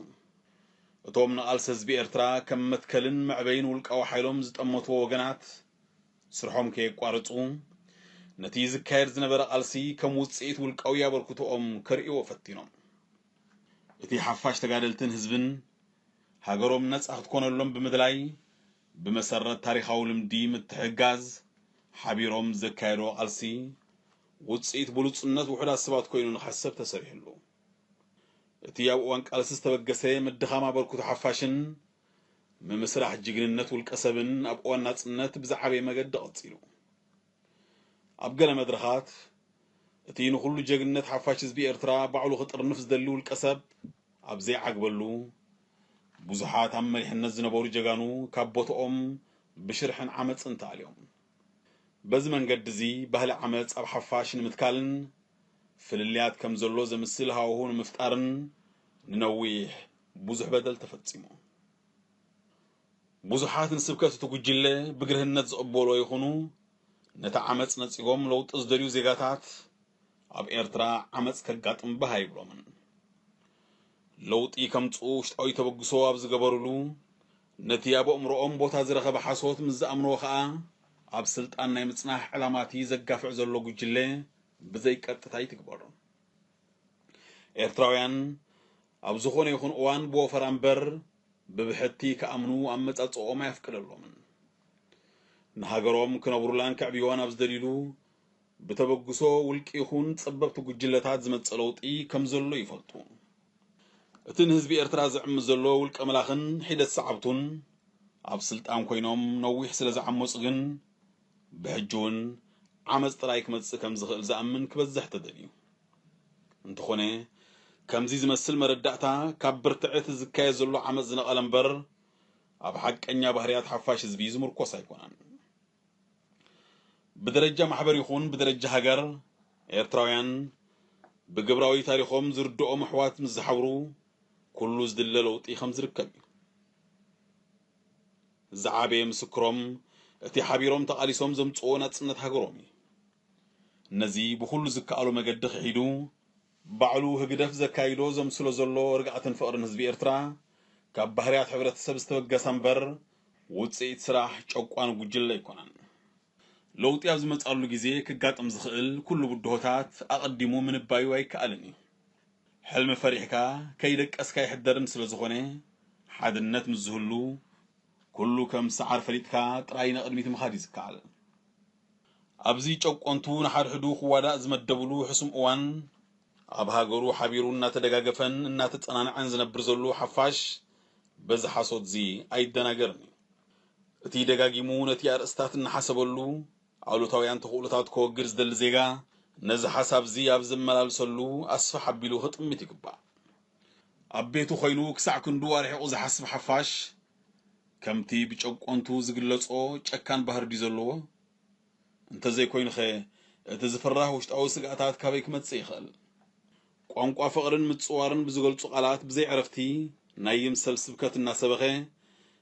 እቶም ንቓልሲ ህዝቢ ኤርትራ ከም መትከልን መዕበይን ውልቃዊ ሓይሎም ዝጠመትዎ ወገናት፣ ስርሖም ከየቋረጹ፣ ነቲ ዝካየድ ዝነበረ ቃልሲ ከም ውጽኢት ውልቃዊ ኣበርክቶኦም ከርእይዎ ፈቲኖም። እቲ ሓፋሽ ተጋደልትን ህዝብን ሃገሮም ነጻ ክትኮነሎም ብምድላይ፣ ብመሰረት ታሪኻዊ ልምዲ ምትሕግጋዝ ሓቢሮም ዘካየድዎ ቃልሲ፣ ውጽኢት ብሉጽነት ውሑዳት ሰባት ኮይኑ ንኽሕሰብ ተሰሪሕሉ። እቲ ኣብ እዋን ቃልሲ ዝተበገሰ ምድኻም ኣበርክቶ ሓፋሽን ምምስራሕ ጅግንነት ውልቀ ሰብን ኣብ እዋን ናጽነት ብዝዓበየ መገዲ ቀጺሉ። ኣብ ገለ መድረኻት፣ እቲ ንኹሉ ጀግንነት ሓፋሽ ህዝቢ ኤርትራ ባዕሉ ክጥርንፍ ዝደሊ ውልቀ ሰብ ኣብ ዘይዓግበሉ፣ ብዙሓት ኣብ መሪሕነት ዝነበሩ ጀጋኑ ካብ ቦትኦም ብሽርሕን ዓመጽን ተኣልዮም። በዚ መንገዲ እዚ፣ ባህሊ ዓመጽ ኣብ ሓፋሽ ንምትካልን ፍልልያት ከም ዘሎ ዘምስል ሃዋሁ ንምፍጣርን ንነዊሕ ብዙሕ በደል ተፈጺሙ። ብዙሓት ንስብከት እቲ ጉጅለ ብግርህነት ዝቕበሎ ይኹኑ፣ ነቲ ዓመጽ ነጺጎም ለውጢ ዝደልዩ ዜጋታት ኣብ ኤርትራ ዓመጽ ከጋጥም ባህ ኣይብሎምን። ለውጢ ከምጽኡ ውሽጣዊ ተበግሶ ኣብ ዝገበሩሉ፣ ነቲ ኣብ ኣእምሮኦም ቦታ ዝረኸበ ሓሶት ምስ ዝኣምንዎ ኸኣ፣ ኣብ ስልጣን ናይ ምጽናሕ ዕላማቲ ዘጋፍዕ ዘሎ ጉጅለ ብዘይቀጥታ ይትግበሩ። ኤርትራውያን ኣብ ዝኾነ ይኹን እዋን ብወፈራ እምበር ብብሕቲ ክኣምኑ ኣመጻጽኦም ኣየፍቅደሎምን። ንሃገሮም ክነብሩላን ክዕብይዋን ኣብ ዝደልዩሉ፣ ብተበግሶ ውልቂ ይኹን ጸበብቲ ጉጅለታት ዝመጽእ ለውጢ ከም ዘሎ ይፈልጡ። እቲ ንህዝቢ ኤርትራ ዝዕምት ዘሎ ውልቀ መላኽን ሒደት ሰዓብቱን፣ ኣብ ስልጣን ኮይኖም ነዊሕ ስለ ዝዓመጹ ግን፣ ብሕጂ እውን ዓመጽ ጥራይ ክመጽእ ከም ዝኽእል ዝኣምን ክበዝሕ ተደልዩ። እንተኾነ፣ ከምዚ ዝመስል መረዳእታ ካብ ብርትዐ እቲ ዝካየድ ዘሎ ዓመጽ ዝነቐለ እምበር፣ ኣብ ሓቀኛ ባህርያት ሓፋሽ ህዝቢ ዝምርኮስ ኣይኮነን። ብደረጃ ማሕበር ይኹን ብደረጃ ሃገር፣ ኤርትራውያን ብግብራዊ ታሪኾም ዝርድኦም ኣሕዋት ምስ ዝሓብሩ፣ ኩሉ ዝድለ ለውጢ ከም ዝርከብ እዩ። ዝዓበየ ምስክሮም፣ እቲ ሓቢሮም ተቓሊሶም ዘምጽኦ ናጽነት ሃገሮም እዩ። ነዚ ብኹሉ ዝከኣሎ መገዲ ክሒዱ፣ ባዕሉ ህግደፍ ዘካይዶ ዘምስሎ ዘሎ ርግኣትን ፍቕርን ህዝቢ ኤርትራ፣ ካብ ባህርያት ሕብረተሰብ ዝተበገሰ እምበር፣ ውጽኢት ስራሕ ጨቋን ጉጅለ ኣይኮነን። ለውጢ ኣብ ዝመጻሉ ግዜ ክጋጥም ዝኽእል ኩሉ ብድሆታት ኣቐዲሙ ምንባዩ ኣይከኣልን እዩ። ሕልሚ ፈሪሕካ ከይደቀስካ ይሕደርን ስለ ዝኾነ፣ ሓድነት ምስ ዝህሉ፣ ኩሉ ከም ሰዓር ፈሊጥካ ጥራይ ንቕድሚት ምኻድ እዩ ዝከኣል። ኣብዚ ጨቆንቱ ንሓድሕዱ ክዋዳእ ዝመደብሉ ሕሱም እዋን፣ ኣብ ሃገሩ ሓቢሩ እናተደጋገፈን እናተጸናንዐን ዝነብር ዘሎ ሓፋሽ፣ በዚ ሓሶትዚ ኣይደናገርን እዩ። እቲ ደጋጊሙ ነቲ ኣርእስታት እናሓሰበሉ፣ ኣሉታውያን ተኽእሎታት ከወግድ ዝደሊ ዜጋ፣ ነዚ ሓሳብዚ ኣብ ዝመላልሰሉ ኣስፍሕ ኣቢሉ ክጥምት ይግባእ። ኣብ ቤቱ ኮይኑ ክሳዕ ክንዱ ኣርሒቑ ዝሓስብ ሓፋሽ፣ ከምቲ ብጨቆንቱ ዝግለጾ ጨካን ባህሪ ድዩ ዘለዎ? እንተዘይኮይኑኸ፣ እቲ ዝፍራህ ውሽጣዊ ስግኣታት ካበይ ክመጽእ ይኽእል? ቋንቋ ፍቕርን ምጽዋርን ብዝገልጹ ቃላት ብዘይ ዕረፍቲ ናይ ይምሰል ስብከት እናሰበኸ፣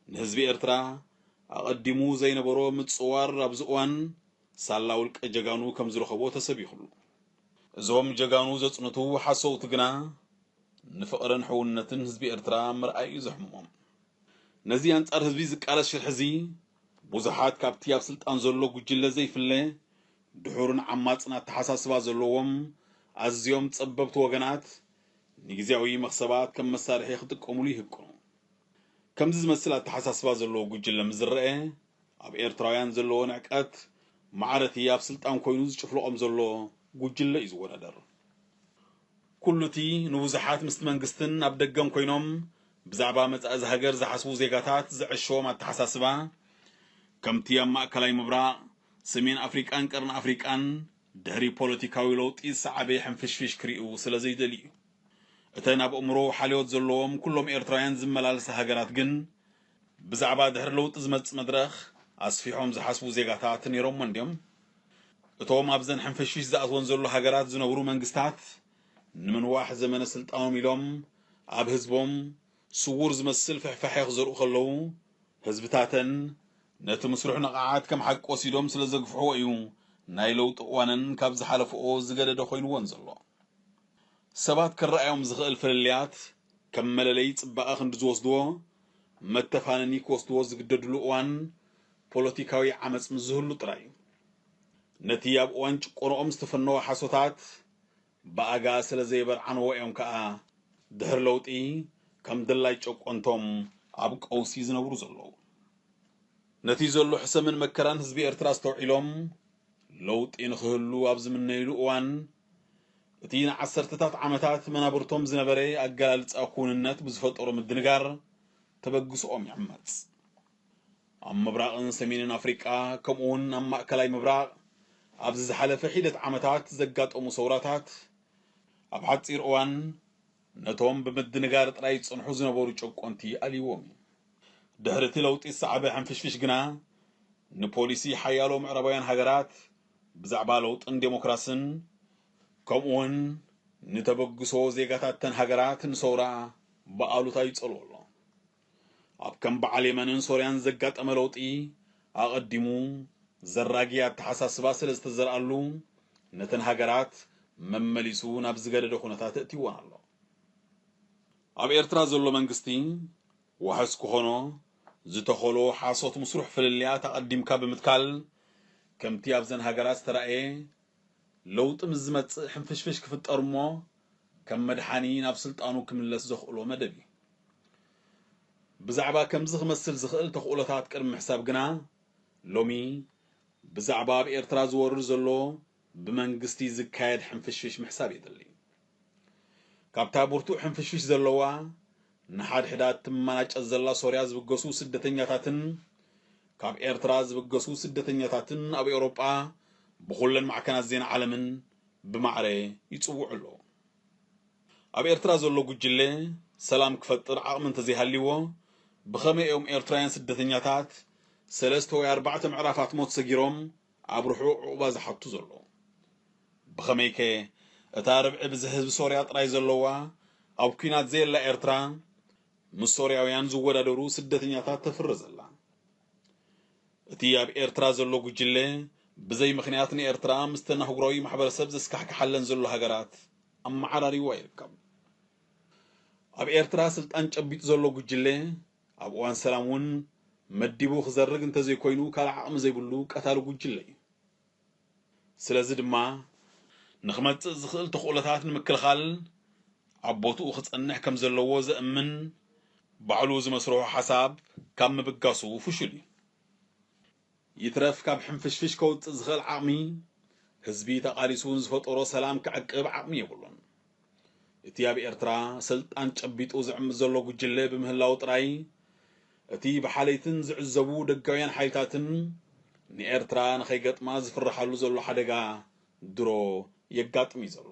ንህዝቢ ኤርትራ ኣቐዲሙ ዘይነበሮ ምጽዋር ኣብዚ እዋን ሳላ ውልቀ ጀጋኑ ከም ዝረኸቦ ተሰቢኹሉ። እዞም ጀጋኑ ዘጽንቱ ሓሰውቲ ግና ንፍቕርን ሕውነትን ህዝቢ ኤርትራ ምርኣይ እዩ ዘሕምሞም። ነዚ ኣንጻር ህዝቢ ዝቃለስ ሽርሒ እዚ፣ ብዙሓት ካብቲ ኣብ ስልጣን ዘሎ ጉጅለ ዘይፍለ፣ ድሑርን ዓማጽን ኣተሓሳስባ ዘለዎም ኣዝዮም ጸበብቲ ወገናት፣ ንግዜያዊ መኽሰባት ከም መሳርሒ ክጥቀሙሉ ይህቅኑ። ከምዚ ዝመስል ኣተሓሳስባ ዘለዎ ጉጅለ ምስ ዝረአ፣ ኣብ ኤርትራውያን ዘለዎ ንዕቀት፣ ማዕረቲ ኣብ ስልጣን ኮይኑ ዝጭፍልቖም ዘሎ ጉጅለ እዩ ዝወዳደር። ኩሉ እቲ ንብዙሓት ምስቲ መንግስትን ኣብ ደገን ኮይኖም ብዛዕባ መጻኢ እዛ ሃገር ዝሓስቡ ዜጋታት ዘዐሸዎም ኣተሓሳስባ፣ ከምቲ ኣብ ማእከላይ ምብራቕ፣ ሰሜን ኣፍሪቃን ቀርኒ ኣፍሪቃን ድሕሪ ፖለቲካዊ ለውጢ ዝሰዓበ ሕንፍሽፍሽ ክርእዩ ስለ ዘይደልዩ እዩ። እተን ኣብ ኣእምሮ ሓልዮት ዘለዎም ኩሎም ኤርትራውያን ዝመላለሳ ሃገራት ግን፣ ብዛዕባ ድሕሪ ለውጢ ዝመጽእ መድረኽ ኣስፊሖም ዝሓስቡ ዜጋታት ነይሮሞ እንድዮም? እቶም ኣብዘን ሕንፍሽፍሽ ዝኣትወን ዘሎ ሃገራት ዝነብሩ መንግስታት፣ ንምንዋሕ ዘመነ ስልጣኖም ኢሎም ኣብ ህዝቦም ስዉር ዝመስል ፍሕፋሐ ክዘርኡ ከለዉ፣ ህዝብታተን ነቲ ምስርሑ ንቕሓት ከም ሓቂ ወሲዶም ስለ ዘግፍሕዎ እዩ ናይ ለውጢ እዋነን ካብ ዝሓለፍኦ ዝገደደ ኮይንወን ዘሎ። ሰባት ክረኣዮም ዝኽእል ፍልልያት ከም መለለዪ ጽባቐ ክንዲ ዝወስድዎ፣ መተፋነኒ ክወስድዎ ዝግደድሉ እዋን ፖለቲካዊ ዓመጽ ምስ ዝህሉ ጥራይ እዩ። ነቲ ኣብ እዋን ጭቆንኦም ዝተፈነወ ሓሶታት ብኣጋ ስለ ዘይበርዓንዎ እዮም ከኣ ድሕሪ ለውጢ ከም ድላይ ጨቆንቶም ኣብ ቀውሲ ዝነብሩ ዘለዉ። ነቲ ዘሎ ሕሰምን መከራን ህዝቢ ኤርትራ ኣስተውዒሎም ለውጢ ንኽህሉ ኣብ ዝምነይሉ እዋን፣ እቲ ንዓሰርተታት ዓመታት መናብርቶም ዝነበረ ኣገላልጻ ክውንነት ብዝፈጠሮ ምድንጋር ተበግስኦም ይዕመጽ። ኣብ ምብራቕን ሰሜንን ኣፍሪቃ፣ ከምኡውን ኣብ ማእከላይ ምብራቕ ኣብዚ ዝሓለፈ ሒደት ዓመታት ዘጋጠሙ ሰውራታት፣ ኣብ ሓጺር እዋን ነቶም ብምድንጋር ጥራይ ዝጸንሑ ዝነበሩ ጨቆንቲ ኣልይዎም እዩ። ድሕሪ እቲ ለውጢ ዝሰዓበ ሕንፍሽፍሽ ግና፣ ንፖሊሲ ሓያሎ ምዕራባውያን ሃገራት ብዛዕባ ለውጥን ዴሞክራስን፣ ከምኡውን ንተበግሶ ዜጋታተን ሃገራት ንሰውራ ብኣሉታ ይጸልዎ ኣሎ። ኣብ ከም በዓል የመንን ሶርያን ዘጋጠመ ለውጢ፣ ኣቐዲሙ ዘራጊ ኣተሓሳስባ ስለ ዝተዘርኣሉ፣ ነተን ሃገራት መመሊሱ ናብ ዝገደደ ኩነታት እእትይወን ኣሎ። ኣብ ኤርትራ ዘሎ መንግስቲ፣ ዋሕስ ክኾኖ ዝተኸሎ ሓሶት ምስሩሕ ፍልልያት ኣቐዲምካ ብምትካል፣ ከምቲ ኣብዘን ሃገራት ዝተራእየ፣ ለውጢ ምስ ዝመጽእ ሕንፍሽፍሽ ክፍጠር እሞ፣ ከም መድሓኒ ናብ ስልጣኑ ክምለስ ዘኽእሎ መደብ እዩ። ብዛዕባ ከምዚ ክመስል ዝኽእል ተኽእሎታት ቅድሚ ምሕሳብ ግና፣ ሎሚ ብዛዕባ ኣብ ኤርትራ ዝወርድ ዘሎ ብመንግስቲ ዝካየድ ሕንፍሽፍሽ ምሕሳብ የድሊ። ካብታ ብርቱዕ ሕንፍሽፍሽ ዘለዋ፣ ንሓድሕዳ ትመናጨት ዘላ ሶርያ ዝብገሱ ስደተኛታትን፣ ካብ ኤርትራ ዝብገሱ ስደተኛታትን ኣብ ኤውሮጳ ብኹለን ማዕከናት ዜና ዓለምን ብማዕረ ይጽውዑ ኣለዉ። ኣብ ኤርትራ ዘሎ ጉጅለ ሰላም ክፈጥር ዓቕሚ እንተዘይሃልይዎ፣ ብኸመይ እዮም ኤርትራውያን ስደተኛታት ሰለስተ ወይ ኣርባዕተ ምዕራፋት ሞት ሰጊሮም ኣብ ርሑቕ ዑቕባ ዝሓቱ ዘለዉ? ብኸመይከ እታ ርብዒ ብዝሒ ህዝቢ ሶርያ ጥራይ ዘለዋ ኣብ ኲናት ዘየላ ኤርትራ ምስ ሶርያውያን ዝወዳደሩ ስደተኛታት ተፍሪ ዘላ? እቲ ኣብ ኤርትራ ዘሎ ጉጅለ ብዘይ ምኽንያት ንኤርትራ ምስተን ኣህጉራዊ ማሕበረሰብ ዘስካሕክሓለን ዘሎ ሃገራት ኣመዓራሪዋ ይርከብ። ኣብ ኤርትራ ስልጣን ጨቢጡ ዘሎ ጉጅለ ኣብ እዋን ሰላም እውን መዲቡ ክዘርግ እንተዘይኮይኑ ካልእ ዓቕሚ ዘይብሉ ቀታሊ ጉጅለ እዩ። ስለዚ ድማ ንኽመጽእ ዝኽእል ተኽእሎታት ንምክልኻል ኣብ ቦትኡ ክጸንሕ ከም ዘለዎ ዘእምን ባዕሉ ዝመስርሖ ሓሳብ ካብ ምብጋሱ ፍሹል እዩ። ይትረፍ ካብ ሕንፍሽፍሽ ከውጽእ ዝኽእል ዓቕሚ፣ ህዝቢ ተቓሊሱ ንዝፈጠሮ ሰላም ክዕቅብ ዓቕሚ የብሉን። እቲ ኣብ ኤርትራ ስልጣን ጨቢጡ ዝዕምጽ ዘሎ ጉጅለ ብምህላው ጥራይ፣ እቲ ብሓለይትን ዝዕዘቡ ደጋውያን ሓይልታትን ንኤርትራ ንኸይገጥማ ዝፍርሓሉ ዘሎ ሓደጋ ድሮ የጋጥም እዩ ዘሎ።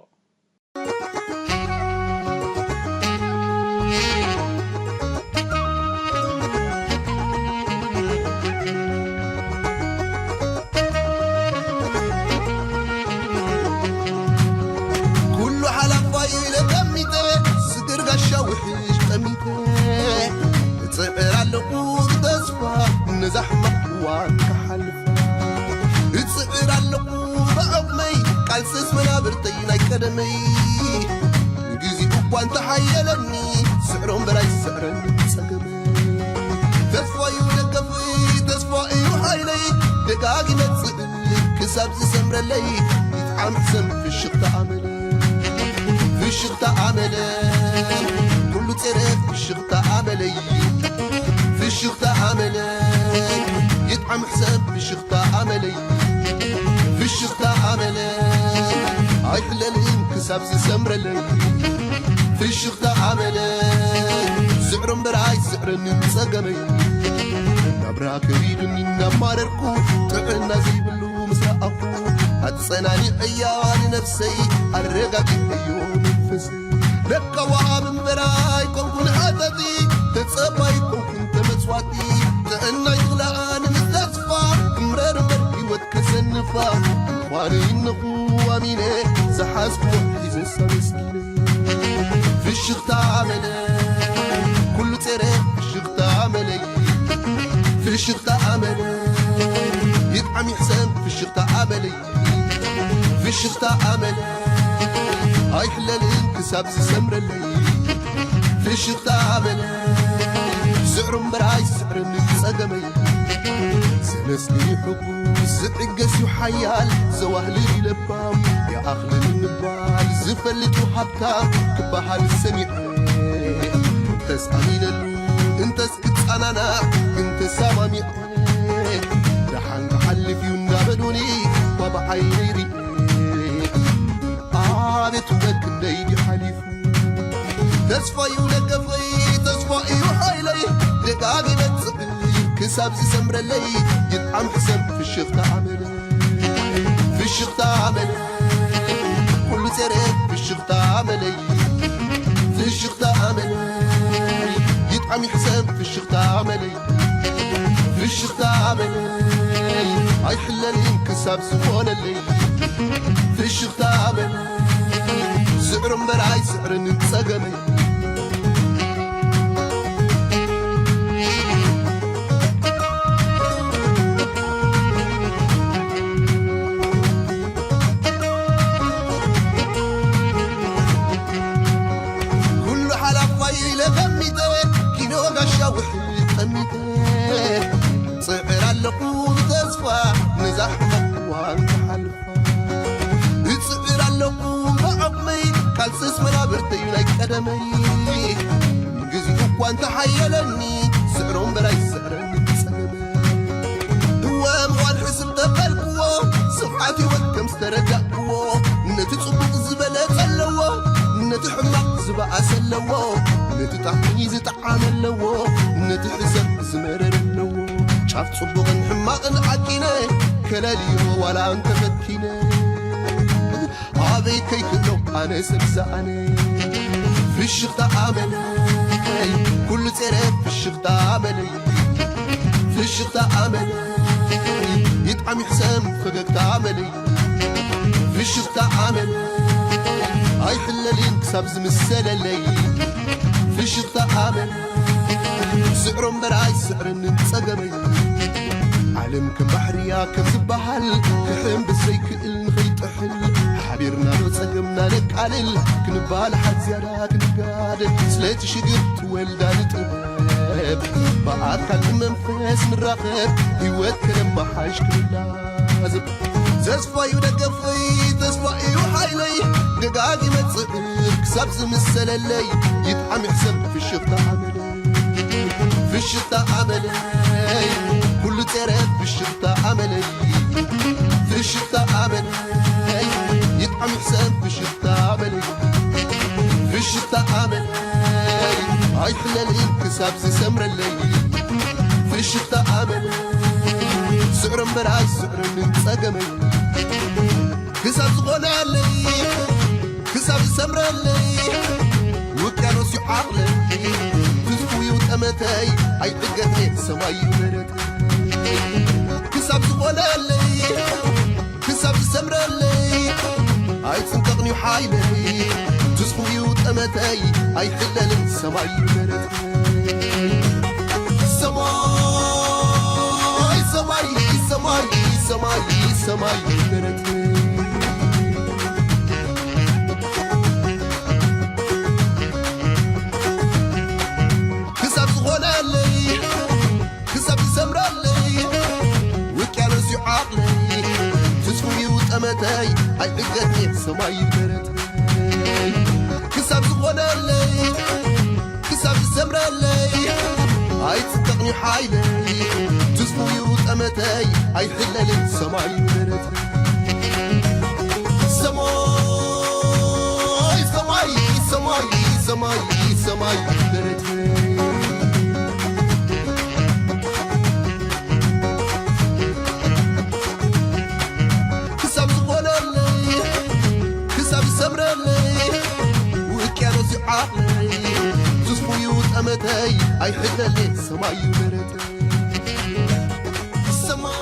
ኩሉ ሓላፋይ ኢለ ቀሚጠ፣ ስግር ጋሻ ውሕሽ ቀሚጠ፣ እጽዕር ኣለኹ ብተስፋ ነዛ ሕማቕ እዋን ክሓልፋ። እጽዕር ኣለኹ ብዓቕመይ፣ ቃልስስ መናብርተይ ናይ ቀደመይ። ግዜ እኳ እንተሓየለኒ፣ ስዕሮ እምበር ኣይስዕረን ጸገመይ። ተስፋ እዩ ደገፈይ፣ ተስፋ እዩ ሓይለይ፣ ደጋጊመ ጽእ ክሳብ ዝሰምረለይ፣ ይጥዓም ሕሰም ፍሽኽታ ኣመለይ። ፍሽኽታ ኣመለይ፣ ኩሉ ጸረ ፍሽኽታ ኣመለይ። ፍሽኽታ ኣመለይ፣ ይጥዓም ሕሰም ፍሽኽታ ኣመለይ። ፍሽኽታ ኣመለይ፣ ኣይሕለልን ክሳብ ዝሰምረለይ። ፍሽኽታ ኣመለይ፣ ስዕሮ እምበር ኣይስዕረንን ጸገመይ። ናብራ ከቢዱኒ እናማረርኩ፣ ጥዕና ዘይብሉ ምስ ረኣኹ፣ ኣጸናኒዐያ ንነፍሰይ፣ ኣረጋጊዐዮ መንፈሰይ። ደቀዋ ኣብ እምበር ኣይኮንኩን ሃተቲ፣ ተጸባይ ኣይኮንኩን ተመጽዋቲ። ጥዕናይ ዝኽልኣኒ ምስ ተስፋ፣ ክምረር እምበር ህይወት ከሰንፋ። ምዃነይ እነኹ ኣሚነ፣ ዝሓዝኩዎ ሒዘ ኣመስጊነ። ፍሽኽታ ኣመለይ፣ ኩሉ ጸረ ፍሽኽታ ኣመለይ። ፍሽኽታ ኣመለይ፣ ይጥዓም ይሕሰም ፍሽኽታ ኣመለይ። ፍሽኽታ ኣመለይ፣ ኣይሕለልን ክሳብ ዝሰምረለይ። ፍሽኽታ ኣመለይ፣ ስዕሩ እምበር ኣይስዕርን ጸገመይ። ዘመስግን እዩ ሕጉስ፣ ዝዕገስ እዩ ሓያል፣ ዘዋህልል እዩ ለባም፣ ይኣኽልል ምባል ዝፈልጥ እዩ ሃብታም፣ ክበሃል ሰሚዐ። እንተስ ኣሚነሉ፣ እንተስ ክጸናናዕ፣ ግን ተሰማሚዐ። ደሓን ክሓልፍ እዩ እንዳበሉኒ፣ እኳ ብዓይነይ ሪኤ። ኣቤት ውበት ክንደይ ድዩ ሓሊፉ። ተስፋ እዩ ደገፈይ፣ ተስፋ እዩ ሓይለይ፣ ደጋጊመ ጽዕር ክሳብ ዝሰምረለይ፣ ይጥዓም ሕሰም ፍሽኽታ ኣመለይ፣ ፍሽኽታ ኣመለይ፣ ኩሉ ጸረ ፍሽኽታ ኣመለይ፣ ፍሽኽታ ኣመለይ፣ ይጥዓም ይሕሰም ፍሽኽታ ኣመለይ፣ ፍሽኽታ ኣመለይ፣ ኣይሕለልን ክሳብ ዝኾነለይ፣ ፍሽኽታ ኣመለይ፣ ስዕሩ እምበር ኣይስዕርን ጸገመይ። ኩሉ ሓላፋይ ኢለ ገሚተ፣ ኪኖ ጋሻ ውሕድ ጠሚተ፣ ጽዕር ኣለኹ ብተስፋ ነዛ ሕማቕ እዋን ክሓልፋ። እጽዕር ኣለኹ ብዓቕመይ፣ ቃልስስ መናብርተዩ ናይ ቀደመይ። ግዜኡ እኳ እንተሓየለኒ፣ ስዕሮ እምበር ኣይስዕረኒ ጸገመይ። እወ ምዃን ሕስብ ተበልክዎ፣ ስፍሓት ህይወት ከም ዝተረዳእክዎ፣ ነቲ ጽቡቕ ዝበለጸ ኣለዎ፣ ነቲ ሕማቕ ዝበኣሰ ኣለዎ፣ ነቲ ጣዕሚ ዝጠዓመ ኣለዎ፣ ነቲ ሕሰብ ዝመረረ ኣለዎ። ጫፍ ጽቡቕን ሕማቕን ዓቂነ፣ ከለልዮ ዋላ እንተፈቲነ። ኣበይ ከይክእሎ ኣነ ሰብ ዝኣነ። ፍሽኽታ ኣመለይ፣ ኩሉ ጸረ ፍሽኽታ ኣመለይ፣ ፍሽኽታ ኣመለይ፣ ይጥዓም ይሕሰም ፈገግታ ኣመለይ፣ ፍሽኽታ ኣመለይ፣ ኣይሕለልን ክሳብ ዝምሰለለይ፣ ፍሽኽታ ኣመለይ፣ ስዕሮ እምበር ኣይስዕርን ጸገመይ። ዓለም ከም ባሕርያ ከም ዝበሃል፣ ክሕምብስ ዘይክእል ንኸይጥሕል፣ ሓቢርና ዶ ጸገምና ነቃልል፣ ክንባላሓት ዝያዳ ክንጋደል፣ ስለቲ ሽግር ትወልዳ ንጥበብ፣ ብኣካል ብመንፈስ ንራኸብ፣ ህይወት ከነመሓሽ ክንላዘብ። ተስፋ እዩ ደገፈይ፣ ተስፋ እዩ ሓይለይ፣ ደጋጊመ ጽዕር ክሳብ ዝምሰለለይ፣ ይጥዓም ይሕሰም ፍሽኽታ ኣመለይ፣ ፍሽኽታ ኣመለይ፣ ኩሉ ጸረ ፍሽኽታ ኣመለይ፣ ፍሽኽታ ኣመለይ፣ ይጥዓም ይሕሰም ፍሽኽታ ኣመለይ፣ ፍሽኽታ ኣመለይ፣ ኣይሕለልን ክሳብ ዝሰምረለይ፣ ፍሽኽታ ኣመለይ፣ ስዕሮ እምበር ኣይስዕረንን ጸገመይ። ክሳብ ዝኾነለይ፣ ክሳብ ዝሰምረለይ፣ ውቅያኖስ እዩ ዓቕለይ፣ ትዝፉ እዩ ጠመተይ፣ ኣይዕገትኔ ሰማይ እዩ መሬተይ። ክሳብ ዝኾነለይ፣ ክሳብ ዝሰምረለይ፣ ኣይጽንቀቕን እዩ ሓይለይ፣ ትዝፉ እዩ ጠመተይ፣ ኣይሕለልን ሰማይ እዩ መሬተይ። ሰማይ፣ ሰማይ፣ ሰማይ፣ ሰማይ፣ ሰማይ መሬት። ክሳብ ዝኾነለይ፣ ክሳብ ዝሰምረለይ፣ ውቅያኖስ እዩ ዓቕለይ፣ ትዝፉ እዩ ጠመተይ፣ ኣይዕገትኔ ሰማይ መሬት። ክሳብ ዝኾነለይ፣ ክሳብ ዝሰምረለይ፣ ኣይጽንቀቕን እዩ ሓይለይ፣ ትዝፉ እዩ ጠመተይ፣ ኣይሕለልን ሰማይ መሬት። ሰማይ፣ ሰማይ፣ ሰማይ፣ ሰማይ፣ ሰማይ መሬት። ክሳብ ዝኾነለይ፣ ክሳብ ዝሰምረለይ፣ ውቅያኖስ እዩ ዓቕለይ፣ ትዝፉ እዩ ጠመተይ፣ ኣይሕለለይ ሰማይ እዩ መሬተይ። ሰማይ፣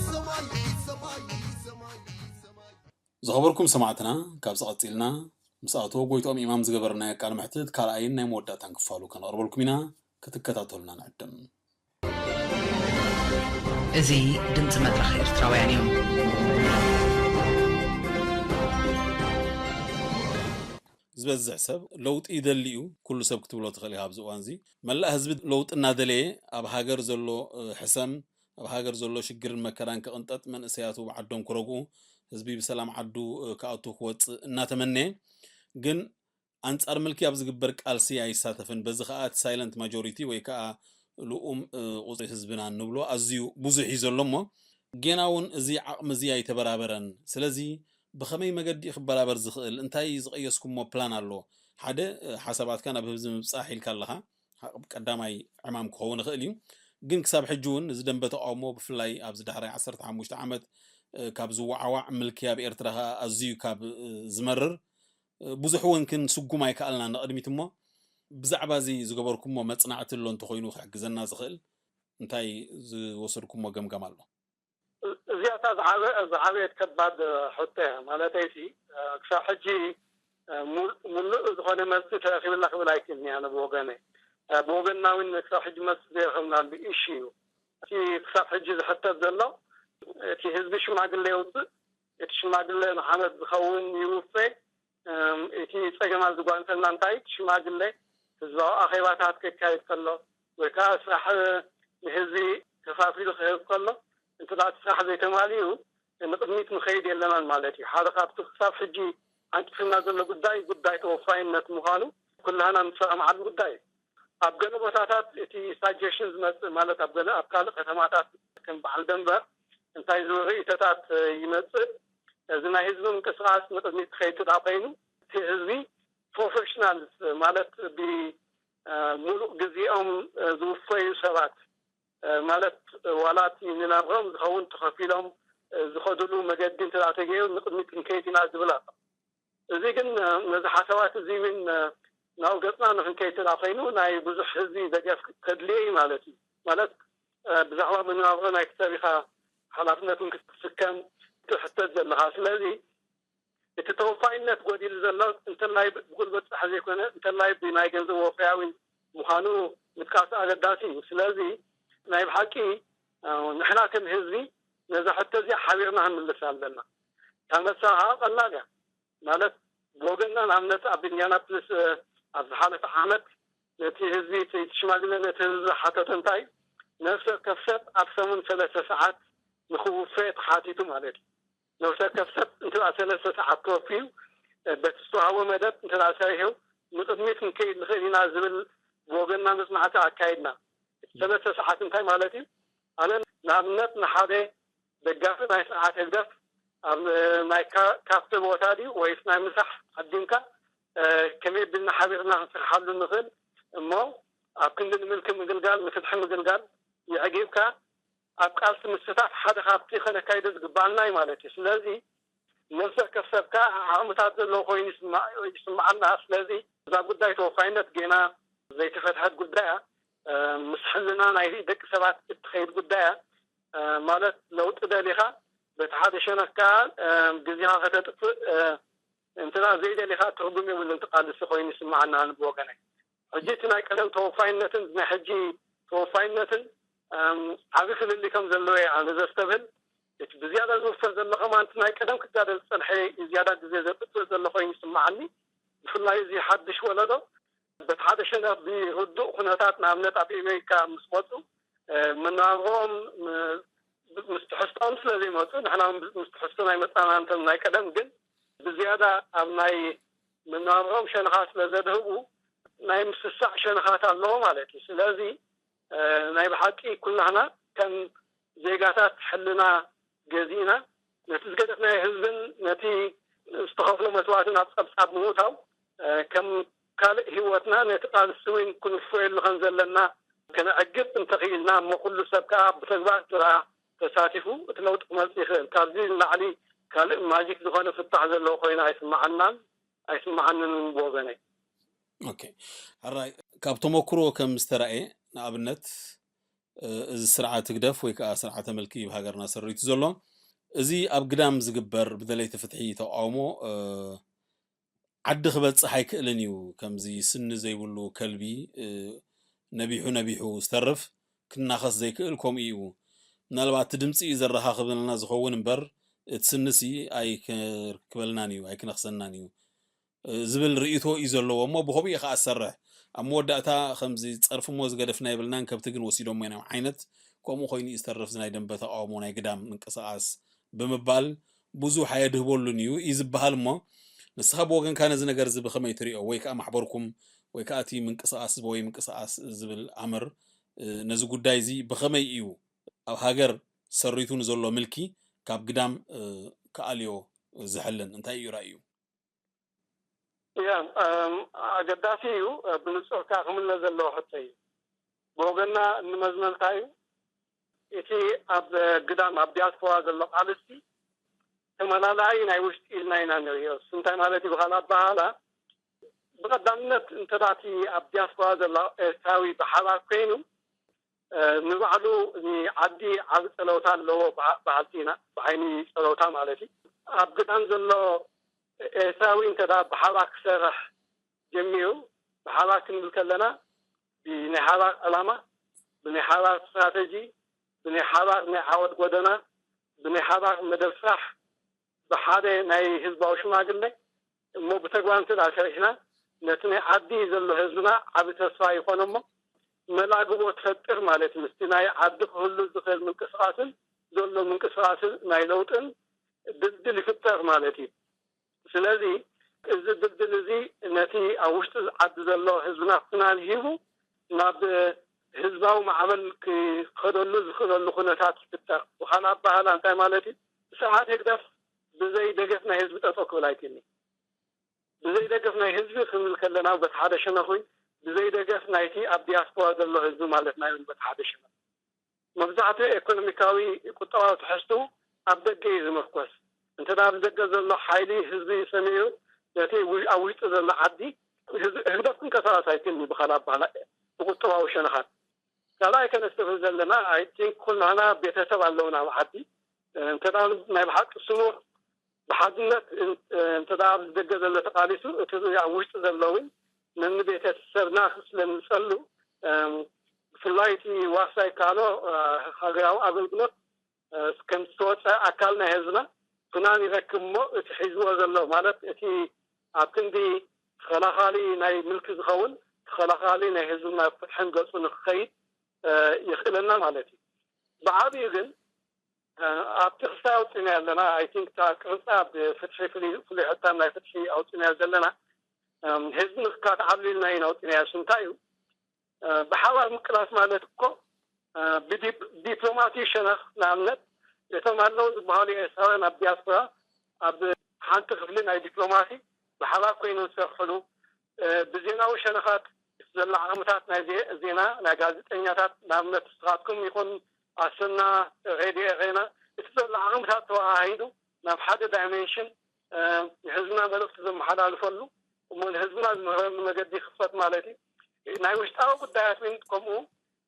ሰማይ፣ ሰማይ፣ ሰማይ፣ ሰማይ። ዝኸበርኩም ሰማዕትና፣ ካብዚ ቀጺልና ምስ ኣቶ ጎይትኦም ኢማም ዝገበርናዮ ቃለ መሕትት ካልኣይን ናይ መወዳእታን ክፋሉ ከነቕርበልኩም ኢና። ክትከታተሉና ንዕድም። እዚ ድምጺ መድረኽ ኤርትራውያን እዩ። ዝበዝሕ ሰብ ለውጢ ይደሊ እዩ። ኩሉ ሰብ ክትብሎ ትኽእል ኢኻ። ኣብዚ እዋን እዚ መላእ ህዝቢ ለውጢ እናደለየ፣ ኣብ ሃገር ዘሎ ሕሰም፣ ኣብ ሃገር ዘሎ ሽግርን መከራን ክቕንጠጥ፣ መንእሰያቱ ብዓዶም ክረግኡ፣ ህዝቢ ብሰላም ዓዱ ክኣቱ ክወፅእ እናተመነየ፣ ግን ኣንጻር ምልኪ ኣብ ዝግበር ቃልሲ ኣይሳተፍን። በዚ ከኣ እቲ ሳይለንት ማጆሪቲ ወይ ከኣ ልኡም ቁፅሪ ህዝብና እንብሎ ኣዝዩ ብዙሕ እዩ ዘሎ እሞ፣ ጌና እውን እዚ ዓቕሚ እዚ ኣይተበራበረን። ስለዚ ብኸመይ መገዲ እዩ ክበራበር ዝኽእል? እንታይ ዝቐየስኩሞ ፕላን ኣሎ? ሓደ ሓሳባትካ ናብ ህዝቢ ምብጻሕ ኢልካ ኣለኻ፣ ቀዳማይ ዕማም ክኸውን ይኽእል እዩ። ግን ክሳብ ሕጂ እውን እዚ ደንበ ተቃውሞ ብፍላይ ኣብዚ ዳሕራይ ዓሰርተ ሓሙሽተ ዓመት ካብ ዝወዓዋዕ፣ ምልኪ ኣብ ኤርትራ ከኣ ኣዝዩ ካብ ዝመርር፣ ብዙሕ እውን ክንስጉም ኣይከኣልና ንቕድሚት እሞ፣ ብዛዕባ እዚ ዝገበርኩሞ መጽናዕቲ ኣሎ እንተኾይኑ ክሕግዘና ዝኽእል እንታይ ዝወሰድኩሞ ገምጋም ኣሎ? እዚኣታ ዝዓበየት ከባድ ሕቶ እያ። ማለተይሲ ክሳብ ሕጂ ሙሉእ ዝኾነ መልሲ ተረኺብና ክብል ኣይክእልን እያ። ብወገነ ብወገንና እውን ክሳብ ሕጂ መልሲ ዘይረኸብናሉ ኢሹ እዩ። እቲ ክሳብ ሕጂ ዝሕተት ዘሎ እቲ ህዝቢ ሽማግለ የውፅእ፣ እቲ ሽማግለ ንዓመት ዝኸውን ይውፈ፣ እቲ ፀገማት ዝጓንፈልና እንታይ ሽማግለ ህዝባዊ ኣኼባታት ከካይድ ከሎ ወይ ከዓ ስራሕ ንህዝቢ ከፋፊሉ ክህብ ከሎ እንተ እቲ ስራሕ ዘይተማልኡ ንቅድሚት ንኸይድ የለናን ማለት እዩ። ሓደ ካብቲ ክሳብ ሕጂ ዓንቂፍና ዘሎ ጉዳይ ጉዳይ ተወፋይነት ምዃኑ ኩላህና ንሰማማዓሉ ጉዳይ እዩ። ኣብ ገለ ቦታታት እቲ ሳጀሽን ዝመፅእ ማለት ኣብ ገለ ኣብ ካልእ ከተማታት ከም በዓል ደንበር እንታይ ዝብል ርእይቶታት ይመፅእ። እዚ ናይ ህዝቢ ምንቅስቃስ ንቅድሚት ክኸይድ እንተ ኮይኑ እቲ ህዝቢ ፕሮፌሽናልስ ማለት ብሙሉእ ግዜኦም ዝውፈዩ ሰባት ማለት ዋላ እቲ ንናብርኦም ዝኸውን ተኸፊሎም ዝኸድሉ መገዲ እንተ ተገይሩ ንቅድሚት ክንከይድ ኢና ዝብል ኣሎ። እዚ ግን ነዚ ሓሳባት እዚ እውን ናብ ገፅና ንክንከይድ እንተ ኮይኑ ናይ ብዙሕ ህዝቢ ደገፍ ከድልዮ እዩ ማለት እዩ። ማለት ብዛዕባ መነባብሮ ናይ ክተብ ኢኻ ሓላፍነትን ክትስከም ትሕተት ዘለኻ። ስለዚ እቲ ተወፋይነት ጎዲሉ ዘሎ እንተላይ ብጉልበት ጥራሕ ዘይኮነ እንተላይ ብናይ ገንዘብ ወፈያዊ ምዃኑ ምጥቃስ ኣገዳሲ እዩ። ስለዚ ናይ ብሓቂ ንሕና ከም ህዝቢ ነዛ ሕቶ እዚኣ ሓቢርና ክንምልሳ ኣለና። እታ መልሳ ከዓ ቀላል እያ። ማለት ብወገንና ንኣብነት ኣብ ኢንዲያናፖሊስ ኣብ ዝሓለፈ ዓመት ነቲ ህዝቢ እቲ ሽማግለ ነቲ ህዝቢ ዝሓተተ እንታይ ነፍሲ ወከፍ ሰብ ኣብ ሰሙን ሰለስተ ሰዓት ንክውፈ ተሓቲቱ ማለት እዩ። ነፍሲ ወከፍ ሰብ እንተ ሰለስተ ሰዓት ተወፊዩ በቲ ዝተዋህቦ መደብ እንተ ሰሪሑ ንቅድሚት ክንከይድ ንኽእል ኢና ዝብል ብወገንና መፅናዕቲ ኣካይድና። ሰለስተ ሰዓት እንታይ ማለት እዩ? ኣነ ንኣብነት ንሓደ ደጋፊ ናይ ስርዓት ህግደፍ ኣብ ናይ ካፍተ ቦታ ድዩ ወይስ ናይ ምሳሕ ዓዲምካ ከመይ ቢልና ሓቢርና ክንሰርሓሉ ንኽእል እሞ ኣብ ክንዲ ንምልኪ ምግልጋል ንፍትሒ ምግልጋል የዕጊብካ ኣብ ቃልሲ ምስታፍ ሓደ ካብቲ ከነካይዶ ዝግባኣና እዩ ማለት እዩ። ስለዚ ነፍሲ ወከፍ ሰብ ከዓ ዓቕምታት ዘለዎ ኮይኑ ይስምዓና። ስለዚ እዛ ጉዳይ ተወፋይነት ጌና ዘይተፈትሐት ጉዳይ እያ። ምስ ሕልና ናይ ደቂ ሰባት እትኸይድ ጉዳይ እያ። ማለት ለውጢ ደሊኻ በቲ ሓደ ሸነኽ ከዓ ግዜኻ ከተጥፍእ እንተ ዘይደሊኻ ትርጉም የብሉን። ትቃልሲ ኮይኑ ይስምዓና ኣነ ብወገነይ። ሕጂ እቲ ናይ ቀደም ተወፋይነትን ናይ ሕጂ ተወፋይነትን ዓብዪ ፍልልይ ከም ዘለዎ እየ ኣነ ዘስተብህል። እቲ ብዝያዳ ዝውፈር ዘሎ ከማን እቲ ናይ ቀደም ክጋደል ዝፀንሐ ዝያዳ ግዜ ዘጥፍእ ዘሎ ኮይኑ ይስምዓኒ። ብፍላይ እዚ ሓድሽ ወለዶ በቲ ሓደ ሸነኽ ብርዱእ ኩነታት ንኣብነት ኣብ ኣሜሪካ ምስ መፁ መነባብሮኦም ምስ ትሕዝቶኦም ስለ ዘይመፁ ንሕና ምስ ትሕዝቶ ናይ መፃና እንተም ናይ ቀደም ግን ብዝያዳ ኣብ ናይ መነባብሮኦም ሸነኻት ስለ ዘድህቡ ናይ ምስሳዕ ሸነኻት ኣለዎ ማለት እዩ። ስለዚ ናይ ብሓቂ ኩላህና ከም ዜጋታት ሕልና ገዚእና ነቲ ዝገደፍናዮ ህዝብን ነቲ ዝተኸፍሎ መስዋእትን ኣብ ፀብፃብ ምውታው ከም ካልእ ህይወትና ነቲ ቃልሲ እውን ክንፈየሉ ከም ዘለና ከነዕግብ እንተኽኢልና እሞ ኩሉ ሰብ ከዓ ብተግባር ዝረኣ ተሳቲፉ እቲ ለውጢ ክመፅእ ይኽእል። ካብዚ ንላዕሊ ካልእ ማጂክ ዝኾነ ፍታሕ ዘለዎ ኮይኑ ኣይስምዓናን ኣይስምዓንን እውን ብወገነይ። ኦኬ ሕራይ ካብ ተመክሮ ከም ዝተራእየ ንኣብነት እዚ ስርዓት ህግደፍ ወይ ከዓ ስርዓተ ምልኪ ኣብ ሃገርና ሰሪቱ ዘሎ እዚ ኣብ ግዳም ዝግበር ብደለይቲ ፍትሒ ተቃውሞ ዓዲ ክበፅሕ ኣይክእልን እዩ። ከምዚ ስኒ ዘይብሉ ከልቢ ነቢሑ ነቢሑ ዝተርፍ ክናኸስ ዘይክእል ከምኡ እዩ። ምናልባት እቲ ድምፂ እዩ ዘረኻኽበልና ዝኸውን እምበር እቲ ስንሲ ኣይክርክበልናን እዩ ኣይክነኽሰናን እዩ። ዝብል ርእይቶ እዩ ዘለዎ እሞ ብኸምኡ እዩ ከዓ ዝሰርሕ። ኣብ መወዳእታ ከምዚ ጸርፊ እሞ ዝገደፍና የብልናን ከብቲ ግን ወሲዶሞ ኢና ዓይነት ከምኡ ኮይኑ እዩ ዝተርፍ ናይ ደንበ ተቃውሞ ናይ ግዳም ምንቅስቃስ ብምባል ብዙሕ ኣየድህበሉን እዩ እዩ ዝበሃል እሞ ንስኻ ብወገንካ ነዚ ነገር እዚ ብኸመይ ትሪኦ ወይ ከዓ ማሕበርኩም ወይ ከዓ እቲ ምንቅስቃስ ህዝባዊ ምንቅስቃስ ዝብል ኣምር ነዚ ጉዳይ እዚ ብኸመይ እዩ ኣብ ሃገር ሰሪቱ ንዘሎ ምልኪ ካብ ግዳም ክኣልዮ ዝሕልን እንታይ እዩ ራእዩ? ያ ኣገዳሲ እዩ። ብንጹር ከዓ ክምለስ ዘለዎ ሕቶ እዩ። ብወገና እንመዝኖ እንታይ እዩ እቲ ኣብ ግዳም ኣብ ዲያስፖራ ዘሎ ቃልሲ ተመላላኢ ናይ ውሽጢ ኢልና ኢና ንሪኦ። እሱ እንታይ ማለት እዩ? ብኻል ኣበሃላ ብቐዳምነት እንተዳቲ ኣብ ዲያስፖራ ዘሎ ኤርትራዊ ብሓባር ኮይኑ ንባዕሉ ዓዲ ዓብ ፀለውታ ኣለዎ በሃልቲ ኢና። ብዓይኒ ፀለውታ ማለት እዩ። ኣብ ግዳም ዘሎ ኤርትራዊ እንተ ብሓባር ክሰርሕ ጀሚሩ ብሓባር ክንብል ከለና ብናይ ሓባር ዕላማ፣ ብናይ ሓባር ስትራተጂ፣ ብናይ ሓባር ናይ ዓወት ጎደና፣ ብናይ ሓባር መደብ ስራሕ፣ ብሓደ ናይ ህዝባዊ ሽማግለ እሞ ብተግባር እንተ ሰሪሕና ነቲ ናይ ዓዲ ዘሎ ህዝብና ዓብ ተስፋ ይኾኖ እሞ መላግቦ ትፈጥር ማለት ምስቲ ናይ ዓዲ ክህሉ ዝኽእል ምንቅስቃስን ዘሎ ምንቅስቃስን ናይ ለውጥን ድልድል ይፍጠር ማለት እዩ። ስለዚ እዚ ድልድል እዚ ነቲ ኣብ ውሽጢ ዓዲ ዘሎ ህዝብና ፍናን ሂቡ ናብ ህዝባዊ ማዕበል ክኸደሉ ዝኽእለሉ ኩነታት ይፍጠር። ብኻልእ ኣበሃህላ እንታይ ማለት እዩ? ስርዓት ህግደፍ ብዘይ ደገፍ ናይ ህዝቢ ጠጠው ክብል ኣይክእልን። ብዘይ ደገፍ ናይ ህዝቢ ክንብል ከለና በቲ ሓደ ሸነኽ እውን ብዘይ ደገፍ ናይቲ ኣብ ዲያስፖራ ዘሎ ህዝቢ ማለትና እዩ በቲ ሓደ ሸነኽ። መብዛሕትኡ ኤኮኖሚካዊ ቁጠባዊ ትሕዝትኡ ኣብ ደገ እዩ ዝምርኮስ። እንተ ደኣ ብደገ ዘሎ ሓይሊ ህዝቢ ሰሚዑ ነቲ ኣብ ውሽጢ ዘሎ ዓዲ ህግደፍ ክንቀሳቐስ ኣይክእልን እዩ ብኻልእ ኣባህላ ብቁጠባዊ ሸነኻት። ካልኣይ ከነስተብህል ዘለና ኣይ ቲንክ ኩላህና ቤተሰብ ኣለውና ኣብ ዓዲ። እንተ ደኣ ናይ ብሓቂ ስሙር ብሓድነት እንተ ደኣ ኣብ ደገ ዘሎ ተቓሊሱ እቲ ኣብ ውሽጢ ዘሎ እውን ነንቤተሰብና ስለንጸሉ ብፍላይ እቲ ዋርሳይ ካሎ ሃገራዊ ኣገልግሎት ከም ዝተወፀ ኣካል ናይ ህዝብና ፍናን ይረክብ እሞ እቲ ሒዝዎ ዘሎ ማለት እቲ ኣብ ክንዲ ተኸላኻሊ ናይ ምልኪ ዝኸውን ተኸላኻሊ ናይ ህዝብና ፍትሕን ገፁ ንክኸይድ የኽእለና ማለት እዩ። ብዓብዩ ግን ኣብቲ ክስታይ ኣውፂእናዮ ኣለና። ኣይ ቲንክ እታ ቅርፃ ብፍትሒ ፍሉይ ሕታም ናይ ፍትሒ ኣውፂእናዮ ዘለና ህዝቢ ንክካትዓሉ ኢልና ኢና ኣውፂእናዮ። እሱ እንታይ እዩ? ብሓባር ምቅላስ ማለት እኮ ብዲፕሎማሲ ሸነኽ ንኣብነት እቶም ኣለዉ ዝበሃሉ ኤርትራውያን ኣብ ዲያስፖራ ኣብ ሓንቲ ክፍሊ ናይ ዲፕሎማሲ ብሓባር ኮይኖም ዝሰርሕሉ ብዜናዊ ሸነኻት እቲ ዘሎ ዓቕምታት ናይ ዜና ናይ ጋዜጠኛታት ንኣብነት ንስኻትኩም ይኹን ኣሰና ሬድዮ ኤሬና እቲ ዘሎ ዓቕምታት ተወሃሂዱ ናብ ሓደ ዳይሜንሽን ንህዝብና መልእኽቲ ዘመሓላልፈሉ እሞ ንህዝብና ዝምህረሉ መገዲ ይኽፈት ማለት እዩ። ናይ ውሽጣዊ ጉዳያት እውን ከምኡ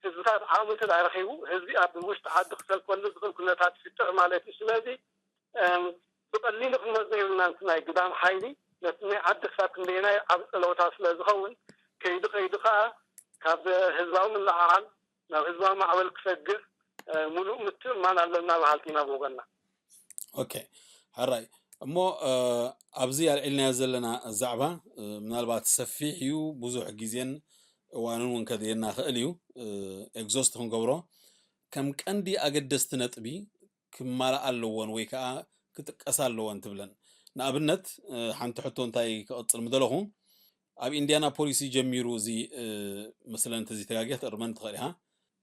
ህዝብታት ዓቕሚ እንተ ረኺቡ ህዝቢ ኣብ ውሽጢ ዓዲ ክሰልፈሉ ዝኽእል ኩነታት ይፍጠር ማለት እዩ። ስለዚ ብቐሊሉ ክንወስዶ የብልና። እቲ ናይ ግዳም ሓይሊ ነቲ ናይ ዓዲ ክሳብ ክንደየናይ ዓብ ፀለውታ ስለ ዝኸውን ከይዱ ከይዱ ከዓ ካብ ህዝባዊ ምልዕዓል ናብ ህዝባዊ ማዕበል ክሰግር ሙሉእ ምትእምማን ኣለና በሃልቲ ኢና ብወገንና። ኦኬ ሕራይ እሞ ኣብዚ ኣልዒልናዮ ዘለና ዛዕባ ምናልባት ሰፊሕ እዩ፣ ብዙሕ ግዜን እዋንን እውን ከድልየና ክእል እዩ ኤግዞስት ክንገብሮ። ከም ቀንዲ ኣገደስቲ ነጥቢ ክማላኣ ኣለዎን ወይ ከዓ ክጥቀሳ ኣለዎን ትብለን? ንኣብነት ሓንቲ ሕቶ እንታይ ክቐፅል ምደለኹ ኣብ ኢንዲያና ፖሊሲ ጀሚሩ እዚ መስለን እንተዘይተጋግየ ክትእርመን ትኽእል ኢኻ።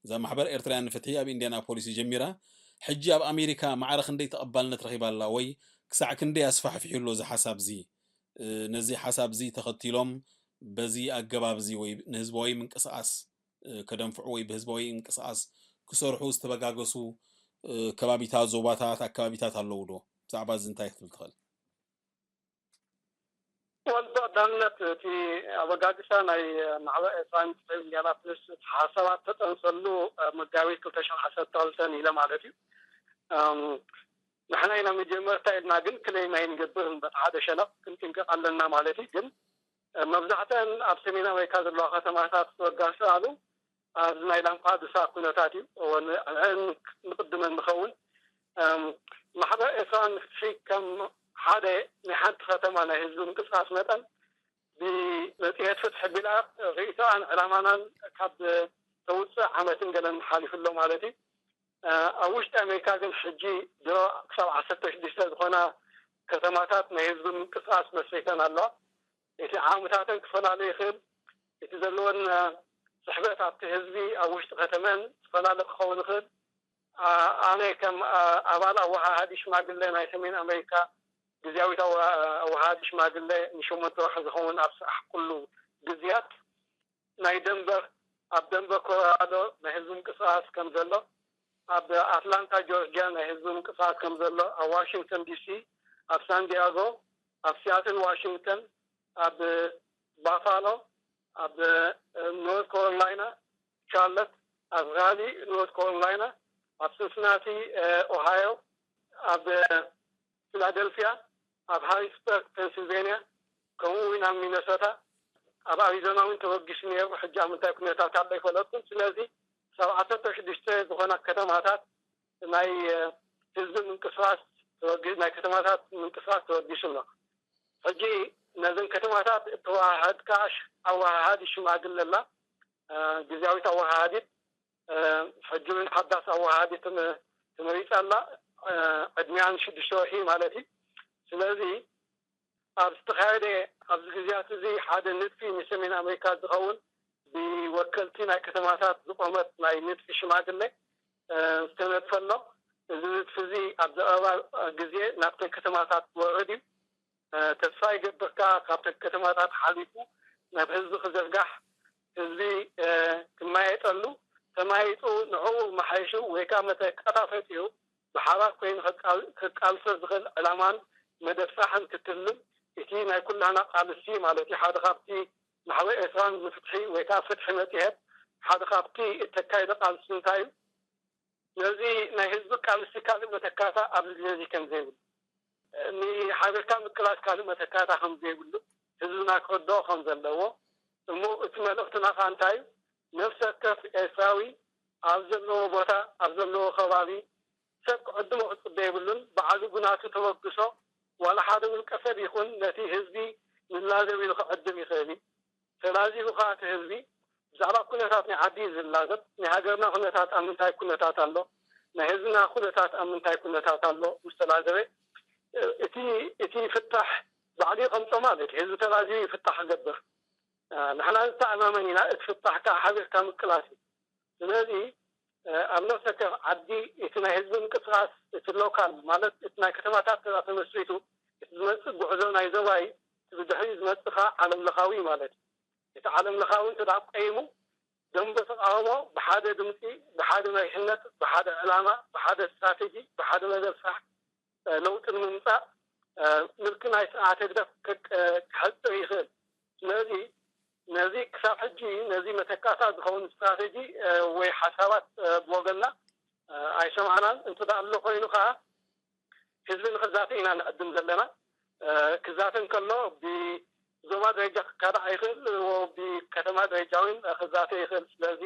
እዛ ማሕበር ኤርትራውያን ንፍትሒ ኣብ ኢንዲያና ፖሊሲ ጀሚራ ሕጂ ኣብ ኣሜሪካ ማዕረ ክንደይ ተቐባልነት ረኺባ ኣላ ወይ ክሳዕ ክንደይ ኣስፋሕፊሑ ኣሎ እዚ ሓሳብ እዚ? ነዚ ሓሳብ እዚ ተኸቲሎም በዚ ኣገባብ እዚ ወይ ንህዝባዊ ምንቅስቃስ ከደንፍዑ ወይ ብህዝባዊ ምንቅስቃስ ክሰርሑ ዝተበጋገሱ ከባቢታት፣ ዞባታት፣ ኣከባቢታት ኣለዉ ዶ? ብዛዕባ እዚ እንታይ ክትብል ትኽእል? ወል ብቐዳምነት እቲ ኣበጋግሳ ናይ ማሕበር ኤርትራን ኢንዲያናፖሊስ እቲ ሓሳባት ተጠንሰሉ መጋቢት ክልተ ሽሕን ዓሰርተ ክልተን ኢለ ማለት እዩ። ንሕና ኢና መጀመርታ ኢልና ግን ክለይም ኣይንገብርን። በቲ ሓደ ሸነቕ ክንጥንቀቕ ኣለና ማለት እዩ። ግን መብዛሕተን ኣብ ሰሜን ኣሜሪካ ዘለዋ ከተማታት ተወጋሲ ኣሉ ኣብዚ ናይ ላምፓዱሳ ኩነታት እዩ። ንዕን ንቅድመን ንኸውን ማሕበር ኤርትራን ንፍትሒ ከም ሓደ ናይ ሓንቲ ከተማ ናይ ህዝቢ ምንቅስቃስ መጠን ብመጽሔት ፍትሒ ቢላ ርእይቶኣን ዕላማናን ካብ ተውፅእ ዓመትን ገለን ሓሊፉ ኣሎ ማለት እዩ። ኣብ ውሽጢ ኣሜሪካ ግን ሕጂ ድሮ ክሳብ ዓሰርተ ሽዱሽተ ዝኾና ከተማታት ናይ ህዝቢ ምንቅስቃስ መስሪተን ኣለዋ። እቲ ዓቕምታተን ክፈላለ ይኽእል። እቲ ዘለወን ስሕበት ኣብቲ ህዝቢ ኣብ ውሽጢ ከተመን ዝፈላለ ክኸውን ይኽእል። ኣነ ከም ኣባል ኣወሃሃዲ ሽማግሌ ናይ ሰሜን ኣሜሪካ ግዝያዊት ኣወሃሃዲ ሽማግሌ ንሸሞንተ ወርሒ ዝኸውን ኣብ ስራሕ ኩሉ ግዝያት ናይ ደንቨር ኣብ ደንቨር ኮሎራዶ ናይ ህዝቢ ምንቅስቃስ ከም ዘሎ፣ ኣብ ኣትላንታ ጆርጅያ ናይ ህዝቢ ምንቅስቃስ ከም ዘሎ፣ ኣብ ዋሽንግተን ዲሲ፣ ኣብ ሳንዲያጎ፣ ኣብ ሲያትል ዋሽንግተን፣ ኣብ ባፋሎ፣ ኣብ ኖርት ኮሮላይና ቻርለት፣ ኣብ ራሊ ኖርት ኮሮላይና፣ ኣብ ሲንሲናቲ ኦሃዮ፣ ኣብ ፊላደልፊያ፣ ኣብ ሃሪስበርግ ፔንሲልቬንያ፣ ከምኡ እውን ኣብ ሚነሶታ፣ ኣብ ኣሪዞና እውን ተበጊሱ ነይሩ። ሕጂ ኣብ ምንታይ ኩነታት ኣሎ ኣይፈለጥኩን። ስለዚ ክሳብ ዓሰርተ ሽዱሽተ ዝኾና ከተማታት ናይ ህዝቢ ምንቅስቃስ ናይ ከተማታት ምንቅስቃስ ተበጊሱ ኣሎ። ሕጂ ነዘን ከተማታት እተወሃሃድካ ኣወሃሃዲ ሽማግለ ኣላ፣ ግዝያዊት ኣወሃሃዲት። ሕጂ እውን ሓዳስ ኣወሃሃዲት ተመሪፃ ኣላ፣ ዕድሚኣን ሽዱሽተ ወርሒ ማለት እዩ። ስለዚ ኣብ ዝተኻየደ ኣብዚ ግዜያት እዚ ሓደ ንድፊ ንሰሜን ኣሜሪካ ዝኸውን ብወከልቲ ናይ ከተማታት ዝቆመት ናይ ንድፊ ሽማግሌ ዝተነድፈ ኣሎ። እዚ ንድፊ እዚ ኣብ ዘቐረባ ግዜ ናብተን ከተማታት ክወርድ እዩ። ተስፋ ይገብር ከኣ ካብተን ከተማታት ሓሊፉ ናብ ህዝቢ ክዝርጋሕ፣ ህዝቢ ክመያየጠሉ፣ ተመያይጡ ንዕኡ መሓይሹ ወይ ከኣ መተካእታ ፈጢሩ ብሓባር ኮይኑ ክቃልሶ ዝኽእል ዕላማን መደብ ስራሕን ክትልም፣ እቲ ናይ ኩላህና ቃልሲ ማለት እዩ። ሓደ ካብቲ ማሕበር ኤርትራን ንፍትሒ ወይ ከዓ ፍትሒ መጽሔት ሓደ ካብቲ እተካይዶ ቃልሲ እንታይ እዩ? ነዚ ናይ ህዝቢ ቃልሲ ካልእ መተካእታ ኣብዚ ግዜ እዚ ከም ዘይብሉ፣ ንሓቢርካ ምቅላስ ካልእ መተካእታ ከም ዘይብሉ ህዝብና ክርድኦ ከም ዘለዎ እሞ እቲ መልእኽትና ከዓ እንታይ እዩ? ነፍሲ ወከፍ ኤርትራዊ ኣብ ዘለዎ ቦታ ኣብ ዘለዎ ከባቢ ሰብ ክዕድሞ ክጽበ የብሉን። ባዕሉ ብናቱ ተበግሶ ዋላ ሓደ ውልቀ ሰብ ይኹን ነቲ ህዝቢ ንላዘብ ኢሉ ክዕድም ይኽእል እዩ። ተላዚቡ ከዓ እቲ ህዝቢ ብዛዕባ ኩነታት ናይ ዓዲ እዩ ዝላዘብ። ናይ ሃገርና ኩነታት ኣብ ምንታይ ኩነታት ኣሎ፣ ናይ ህዝብና ኩነታት ኣብ ምንታይ ኩነታት ኣሎ ምስ ተላዘበ እቲ እቲ ፍታሕ ባዕሉ ይቐምጦ ማለት እዩ። ህዝቢ ተላዚቡ እዩ ፍታሕ ክገብር። ንሕና ንተኣማመን ኢና። እቲ ፍታሕ ከዓ ሓቢርካ ምቅላስ እዩ። ስለዚ ኣብ ነፍሰ ወከፍ ዓዲ እቲ ናይ ህዝቢ ምንቅስቃስ እቲ ሎካል ማለት እቲ ናይ ከተማታት ተራ ተመስሪቱ እቲ ዝመፅእ ጉዕዞ ናይ ዞባይ እቲ ብድሕሪኡ ዝመፅእ ከዓ ዓለም ለኻዊ ማለት እዩ። እቲ ዓለም ለኻዊ እንተ ደኣ ቀይሙ ደንበ ተቃውሞ ብሓደ ድምፂ ብሓደ መሪሕነት ብሓደ ዕላማ ብሓደ ስትራቴጂ ብሓደ መደብ ስራሕ ለውጢ ንምምፃእ ምልኪ ናይ ስርዓት ህግደፍ ክሕፅር ይኽእል። ስለዚ ነዚ ክሳብ ሕጂ ነዚ መተካእታ ዝኸውን ስትራቴጂ ወይ ሓሳባት ብወገንና ኣይሰማዕናን። እንተ ኣሎ ኮይኑ ከዓ ህዝቢ ንክዛተ ኢና ንዕድም ዘለና። ክዛተ እንከሎ ብዞባ ደረጃ ክካዳዕ ይኽእል፣ ብከተማ ደረጃ እውን ክዛተ ይኽእል። ስለዚ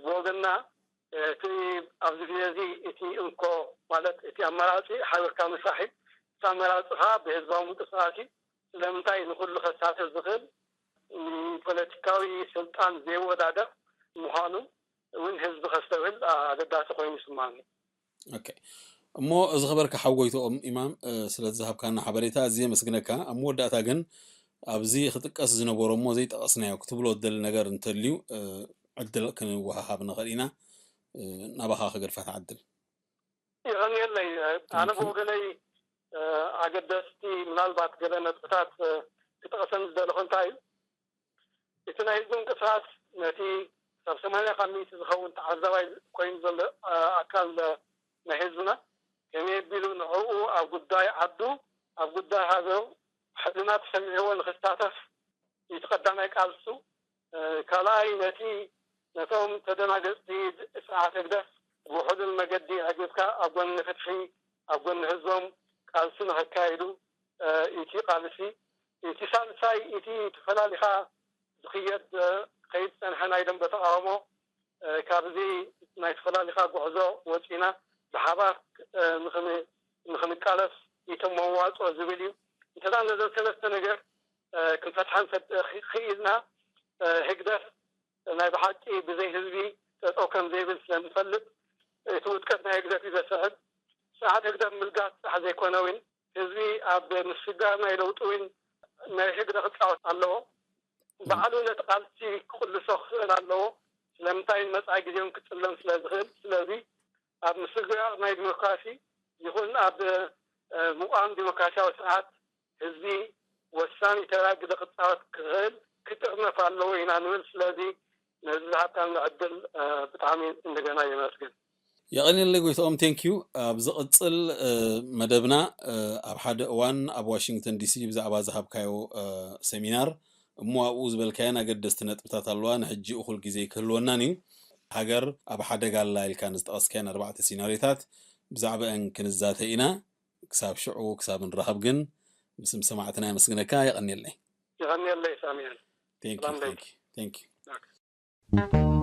ብወገንና እቲ ኣብዚ ግዜ እዚ እቲ እንኮ ማለት እቲ ኣመራፂ ሓቢርካ ምስራሕ እዩ። እቲ ኣመራፂ ከዓ ብህዝባዊ ምንቅስቃስ እዩ። ስለምንታይ ንኩሉ ከሳትፍ ዝኽእል ንፖለቲካዊ ስልጣን ዘይወዳደር ምዃኑ እውን ህዝቢ ከስተብህል ኣገዳሲ ኮይኑ ይስማኒ። ኦኬ እሞ ዝኸበርካ ሓው ጎይትኦም ኢማም ስለዝሃብካና ሓበሬታ ኣዝየ የመስግነካ። ኣብ መወዳእታ ግን ኣብዚ ክጥቀስ ዝነበሮ እሞ ዘይጠቐስናዮ ክትብሎ ትደሊ ነገር እንተልዩ ዕድል ክንወሃሃብ ንኽእል ኢና። ናባኻ ክገድፋ ትዓድል። የቐንየለይ። ኣነ ብወገነይ ኣገደስቲ ምናልባት ገለ ነጥብታት ክጠቐሰን ዝደለኹ እንታይ እዩ እቲ ናይ ህዝቢ ምንቅስቃስ ነቲ ካብ ሰማንያ ካብ ሚእቲ ዝኸውን ተዓዛባይ ኮይኑ ዘሎ ኣካል ናይ ህዝብና ከመይ ኣቢሉ ንዕኡ ኣብ ጉዳይ ዓዱ ኣብ ጉዳይ ሃገሩ ሕልና ተሰሚዕዎ ንክሳተፍ እቲ ቀዳማይ ቃልሱ። ካልኣይ ነቲ ነቶም ተደናገፅቲ ስርዓት ህግደፍ ብውሕሉል መገዲ ኣዕጊብካ ኣብ ጎኒ ፍትሒ ኣብ ጎኒ ህዝቦም ቃልሲ ንኸካይዱ እቲ ቃልሲ፣ እቲ ሳልሳይ እቲ ተፈላሊኻ ዝኽየድ ከይድ ዝፀንሐ ናይ ደንበ ተቃውሞ ካብዚ ናይ ተፈላሊኻ ጉዕዞ ወፂና ብሓባር ንኽንቃለስ ኢቶም መዋፅኦ ዝብል እዩ። እንተ ነዘን ሰለስተ ነገር ክንፈትሓን ክኢልና። ህግደፍ ናይ ብሓቂ ብዘይ ህዝቢ ጠጠው ከም ዘይብል ስለንፈልጥ፣ እቲ ውድቀት ናይ ህግደፍ እዩ ዘስዕብ። ስርዓት ህግደፍ ምልጋስ ጥራሕ ዘይኮነ እውን ህዝቢ ኣብ ምስግጋር ናይ ለውጢ እውን ናይ ህግደ ክፃወት ኣለዎ። ባዕሉ ነቲ ቃልሲ ክቕልሶ ክኽእል ኣለዎ። ስለምንታይ መፃኢ ግዜ እውን ክፅለም ስለ ዝኽእል። ስለዚ ኣብ ምስግጋር ናይ ዲሞክራሲ ይኹን ኣብ ምቋም ዲሞክራሲያዊ ስርዓት ህዝቢ ወሳኒ ተራ ግደ ክፃወት ክኽእል ክጥርነፍ ኣለዎ ኢና ንብል። ስለዚ ነዚ ዝሃብካኒ ዕድል ብጣዕሚ እንደገና የመስግን። የቐንየለይ ጎይትኦም፣ ቴንኪዩ። ኣብ ዝቕፅል መደብና ኣብ ሓደ እዋን ኣብ ዋሽንግተን ዲሲ ብዛዕባ ዝሃብካዮ ሰሚናር እሞ ኣብኡ ዝበልካየን ኣገደስቲ ነጥብታት ኣለዋ፣ ንሕጂ እኹል ግዜ ክህልወናን እዩ። ሃገር ኣብ ሓደጋ ኣላ ኢልካ ንዝጠቐስካየን ኣርባዕተ ሲናሪዮታት ብዛዕባአን ክንዛተ ኢና። ክሳብ ሽዑ ክሳብ ንራኸብ ግን ብስም ሰማዕትና የመስግነካ። የቐንየለይ። የቐንየለይ ሳሚኤል። Thank you, thank you, thank you.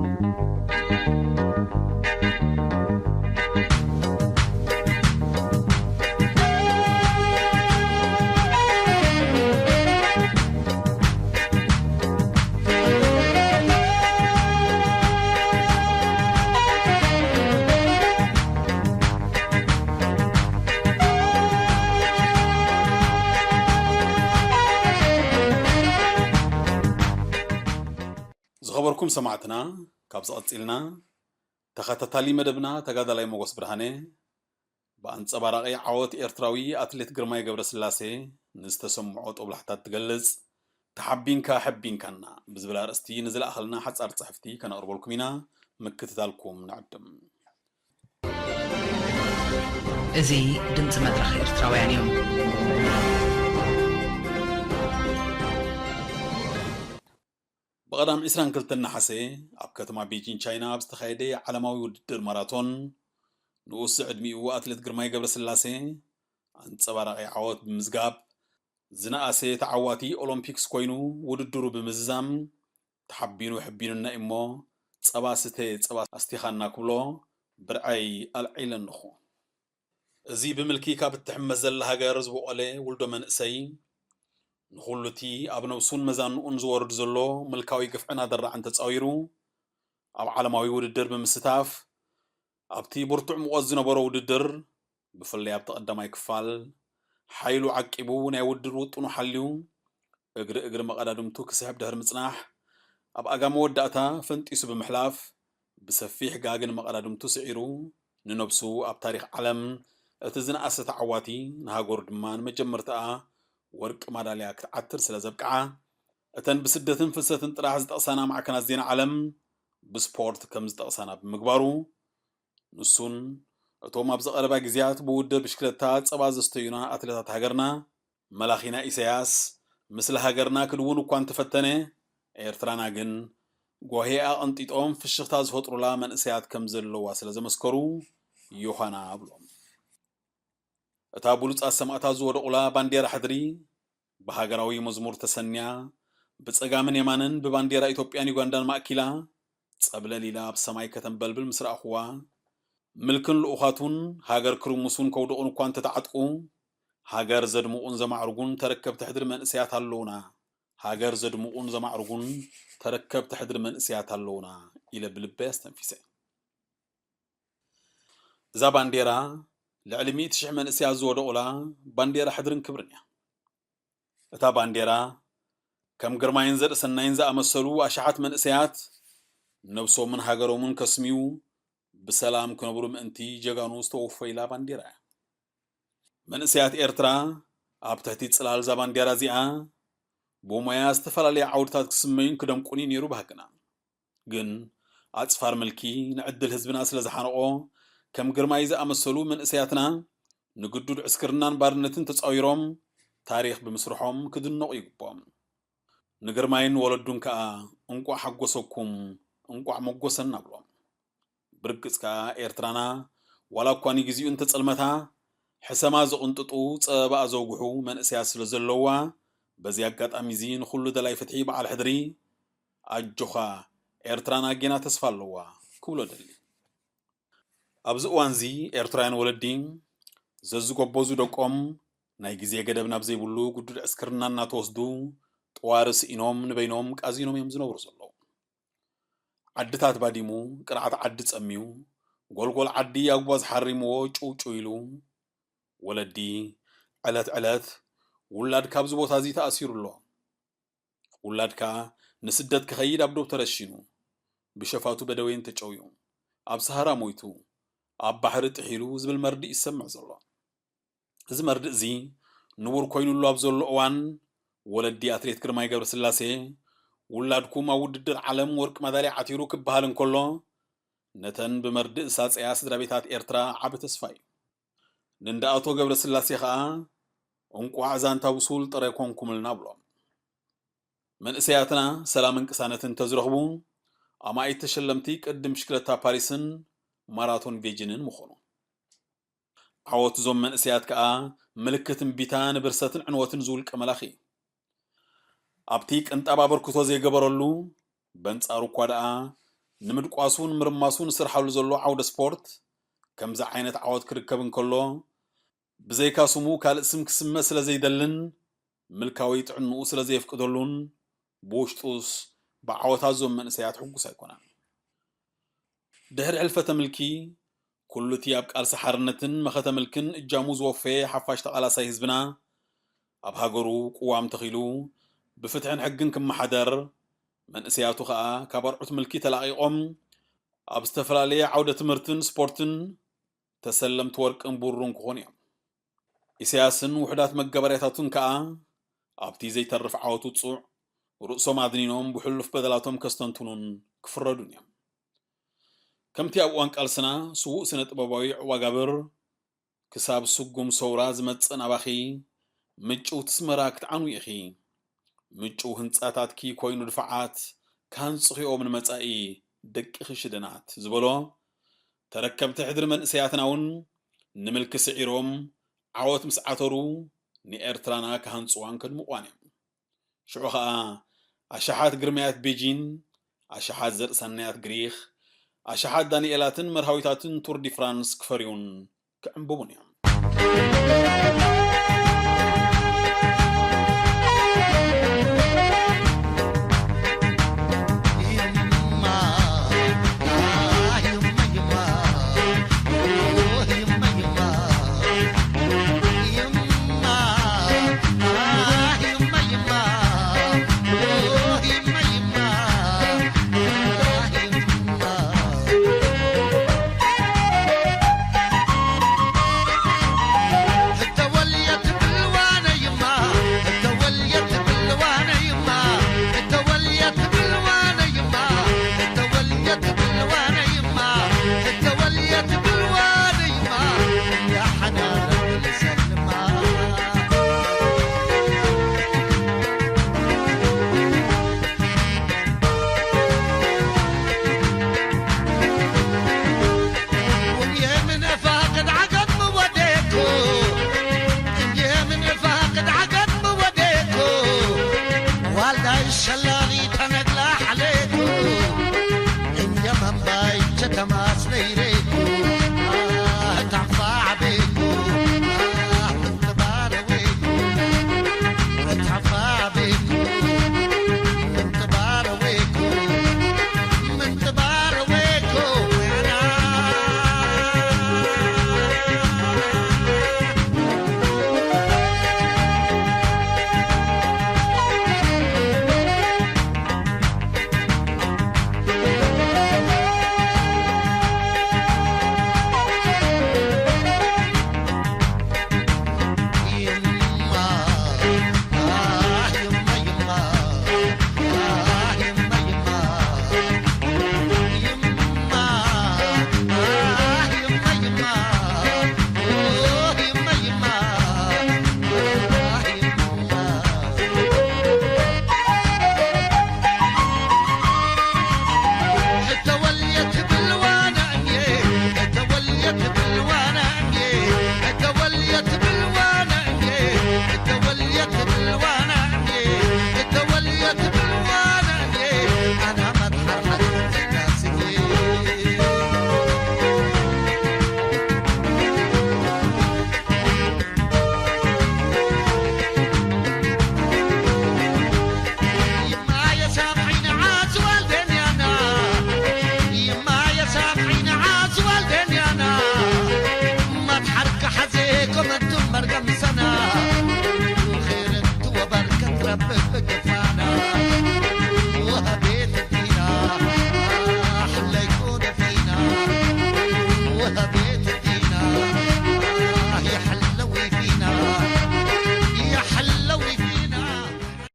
ዝኸበርኩም ሰማዕትና፣ ካብዚ ቀጺልና ተኸታታሊ መደብና ተጋዳላይ ሞጎስ ብርሃነ ብኣንጸባራቒ ዓወት ኤርትራዊ ኣትሌት ግርማይ ገብረስላሴ ንዝተሰምዖ ጦብላሕታት ትገልጽ፣ ተሓቢንካ ሐቢንካና ብዝብል ኣርእስቲ ንዝለኣኸልና ሓጻር ጽሕፍቲ ከነቕርበልኩም ኢና። ምክትታልኩም ንዕድም። እዚ ድምፂ መድረኽ ኤርትራውያን እዩ። ብቐዳም ዕስራን ክልተን ነሓሰ ኣብ ከተማ ቤጂን ቻይና ኣብ ዝተኻየደ ዓለማዊ ውድድር ማራቶን ንኡስ ዕድሚኡ ኣትሌት ግርማይ ገብረስላሴ ኣንጸባራቒ ዓወት ብምዝጋብ ዝነኣሰ ተዓዋቲ ኦሎምፒክስ ኮይኑ ውድድሩ ብምዝዛም ተሓቢኑ ሕቢኑና እሞ ጸባ ስተ ጸባ ኣስቲኻና ክብሎ ብርዐይ ኣልዒለ እንኹ። እዚ ብምልኪ ካብ እትሕመስ ዘላ ሃገር ዝበቖለ ውልዶ መንእሰይ፣ ንኹሉ እቲ ኣብ ነብሱን መዛንኡን ዝወርድ ዘሎ ምልካዊ ግፍዕን ኣደራዕን ተጻዊሩ፣ ኣብ ዓለማዊ ውድድር ብምስታፍ፣ ኣብቲ ብርቱዕ ሙቐት ዝነበሮ ውድድር፣ ብፍላይ ኣብቲ ቀዳማይ ክፋል፣ ሓይሉ ዓቂቡ ናይ ውድድር ውጥኑ ሓልዩ፣ እግሪ እግሪ መቐዳድምቱ ክስሕብ ድሕሪ ምጽናሕ፣ ኣብ ኣጋ መወዳእታ ፈንጢሱ ብምሕላፍ፣ ብሰፊሕ ጋግን መቐዳድምቱ ስዒሩ፣ ንነብሱ ኣብ ታሪኽ ዓለም እቲ ዝነኣሰ ተዓዋቲ፣ ንሃገሩ ድማ ንመጀመርታኣ ወርቂ ማዳልያ ክትዓትር ስለ ዘብቅዓ፣ እተን ብስደትን ፍልሰትን ጥራሕ ዝጠቕሳና ማዕከናት ዜና ዓለም ብስፖርት ከም ዝጠቕሳና ብምግባሩ፣ ንሱን እቶም ኣብዚ ቀረባ ግዜያት ብውድድር ብሽክለታ ጸባ ዘስተዩና ኣትሌታት ሃገርና፣ መላኺና ኢሳያስ፣ ምስለ ሃገርና ክድውን እኳ እንተፈተነ፣ ኤርትራና ግን ጓሂኣ ቀንጢጦም ፍሽኽታ ዝፈጥሩላ መንእሰያት ከም ዘለዋ ስለ ዘመስከሩ፣ ዮሃና ኣብሎም። እታ ብሉጻት ሰማእታት ዝወደቑላ ባንዴራ ሕድሪ፣ ብሃገራዊ መዝሙር ተሰንያ፣ ብጸጋምን የማንን ብባንዴራ ኢትዮጵያን ዩጋንዳን ማእኪላ፣ ጸብለል ኢላ ኣብ ሰማይ ከተንበልብል ምስ ረኣኹዋ፣ ምልክን ልኡኻቱን ሃገር ክርምሱን ከውድቑን እኳ እንተተዓጥቁ፣ ሃገር ዘድምቑን ዘማዕርጉን ተረከብቲ ሕድሪ መንእሰያት ኣለዉና፣ ሃገር ዘድምቑን ዘማዕርጉን ተረከብቲ ሕድሪ መንእሰያት ኣለዉና ኢለ ብልበይ ኣስተንፊሰ። እዛ ባንዴራ ልዕሊ ሚእቲ ሽሕ መንእሰያት ዝወደቑላ ባንዴራ ሕድርን ክብርን እያ። እታ ባንዴራ ከም ግርማይን ዘርእሰናይን ዝኣመሰሉ ኣሽሓት መንእሰያት ነብሶምን ሃገሮምን ከስምዩ ብሰላም ክነብሩ ምእንቲ ጀጋኑ ዝተወፈዩላ ባንዴራ እያ። መንእሰያት ኤርትራ ኣብ ትሕቲ ጽላል እዛ ባንዴራ እዚኣ ብሞያ ዝተፈላለየ ዓውድታት ክስመዩን ክደምቁን እዩ ነይሩ ባህግና። ግን ኣጽፋር ምልኪ ንዕድል ህዝብና ስለ ዝሓነቖ፣ ከም ግርማይ ዝኣመሰሉ መንእሰያትና ንግዱድ ዕስክርናን ባርነትን ተጻዊሮም ታሪኽ ብምስርሖም ክድነቑ ይግብኦም። ንግርማይን ወለዱን ከኣ እንቋዕ ሓጎሰኩም፣ እንቋዕ መጎሰና ብሎም። ብርግጽ ከኣ ኤርትራና ዋላ እኳ ንግዚኡ እንተጸልመታ፣ ሕሰማ ዝቕንጥጡ፣ ጸበባኣ ዘውግሑ መንእሰያት ስለ ዘለውዋ፣ በዚ ኣጋጣሚ እዚ ንኹሉ ደላይ ፍትሒ በዓል ሕድሪ፣ ኣጆኻ ኤርትራና ጌና ተስፋ ኣለዋ ክብሎ እደሊ። ኣብዚ እዋንዚ ኤርትራውያን ወለዲ ዘዝጎበዙ ደቆም ናይ ግዜ ገደብ ናብ ዘይብሉ ግዱድ ዕስክርና እናተወስዱ ዋርስ ኢኖም ንበይኖም ቃዚኖም እዮም ዝነብሩ ዘለዉ። ዓድታት ባዲሙ፣ ቅርዓት ዓዲ ጸምዩ፣ ጎልጎል ዓዲ ኣጉባዝ ሓሪምዎ ጭውጭው ኢሉ፣ ወለዲ፣ ዕለት ዕለት፣ ውላድ ካብዚ ቦታ እዚ ተኣሲሩ ኣሎ። ውላድካ ንስደት ክኸይድ ኣብ ዶብ ተረሺኑ፣ ብሸፋቱ በደዌን ተጨውዩ፣ ኣብ ሰሃራ ሞይቱ፣ ኣብ ባሕሪ ጥሒሉ ዝብል መርድእ ይሰምዕ ዘሎ። እዚ መርድእ እዚ ንቡር ኮይኑሉ ኣብ ዘሎ እዋን፣ ወለዲ ኣትሌት ግርማይ ገብረስላሴ፣ ውላድኩም ኣብ ውድድር ዓለም ወርቂ ማዳልያ ዓቲሩ ክበሃል እንከሎ፣ ነተን ብመርድእ ዝሳጸያ ስድራ ቤታት ኤርትራ ዓቢ ተስፋ እዩ። ንእንዳ ኣቶ ገብረስላሴ ከኣ፣ እንቋዕ ዛንታ ብሱል ጥረ ኮንኩምልና ብሎም። መንእሰያትና ሰላምን ቅሳነትን እንተዝረኽቡ፣ ኣማኢት ተሸለምቲ ቅድም ብሽክለታ ፓሪስን ማራቶን ቤጂንን ምኾኑ። ዓወት እዞም መንእሰያት ከኣ ምልክት እምቢታ ንብርሰትን ዕንወትን ዝውልቀ መላኺ እዩ። ኣብቲ ቅንጣብ ኣበርክቶ ዘይገበረሉ፣ በንጻሩ እኳ ደኣ ንምድቋሱን ምርማሱን ዝሰርሓሉ ዘሎ ዓውደ ስፖርት፣ ከምዚ ዓይነት ዓወት ክርከብ እንከሎ፣ ብዘይካ ስሙ ካልእ ስም ክስመ ስለ ዘይደልን፣ ምልካዊ ጥዕንኡ ስለ ዘየፍቅደሉን፣ ብውሽጡስ ብዓወታት እዞም መንእሰያት ሕጉስ ኣይኮነን። ድሕሪ ሕልፈተ ምልኪ፣ ኩሉ እቲ ኣብ ቃልሲ ሓርነትን መኸተ ምልክን እጃሙ ዝወፈየ ሓፋሽ ተቓላሳይ ህዝብና፣ ኣብ ሃገሩ ቅዋም ተኺሉ፣ ብፍትሕን ሕግን ክመሓደር፣ መንእሰያቱ ኸኣ ካብ ኣርዑት ምልኪ ተላቒቖም፣ ኣብ ዝተፈላለየ ዓውደ ትምህርትን ስፖርትን ተሰለምቲ ወርቅን ብሩርን ክኾኑ እዮም። ኢሳያስን ውሑዳት መጋበርያታቱን ከኣ ኣብቲ ዘይተርፍ ዓወት ውጹዕ ርእሶም ኣድኒኖም ብሕሉፍ በደላቶም ከስተንትኑን ክፍረዱን እዮም። ከምቲ ኣብ እዋን ቃልስና ስዉእ ስነ ጥበባዊ ዕዋጋብር ክሳብ ስጉም ሰውራ ዝመጽእ ናባኺ ምጭውቲ ኣስመራ ክትዓኑ ኢኺ። ምጭው ህንጻታትኪ ኮይኑ ድፋዓት ክሃንጽኺኦም ንመጻኢ ደቅኺ ሽደናት ዝበሎ፣ ተረከብቲ ሕድሪ መንእሰያትና እውን ንምልኪ ስዒሮም ዓወት ምስ ዓተሩ ንኤርትራና ክሃንጽዋን ከድምቕዋን እዮም። ሽዑ ኸኣ ኣሽሓት ግርማያት ቤጂን፣ ኣሽሓት ዘርእሰናያት ግሪኽ፣ ኣሽሓት ዳንኤላትን መርሃዊታትን ቱር ዲ ፍራንስ ክፈርዩን ክዕምብቡን እዮም።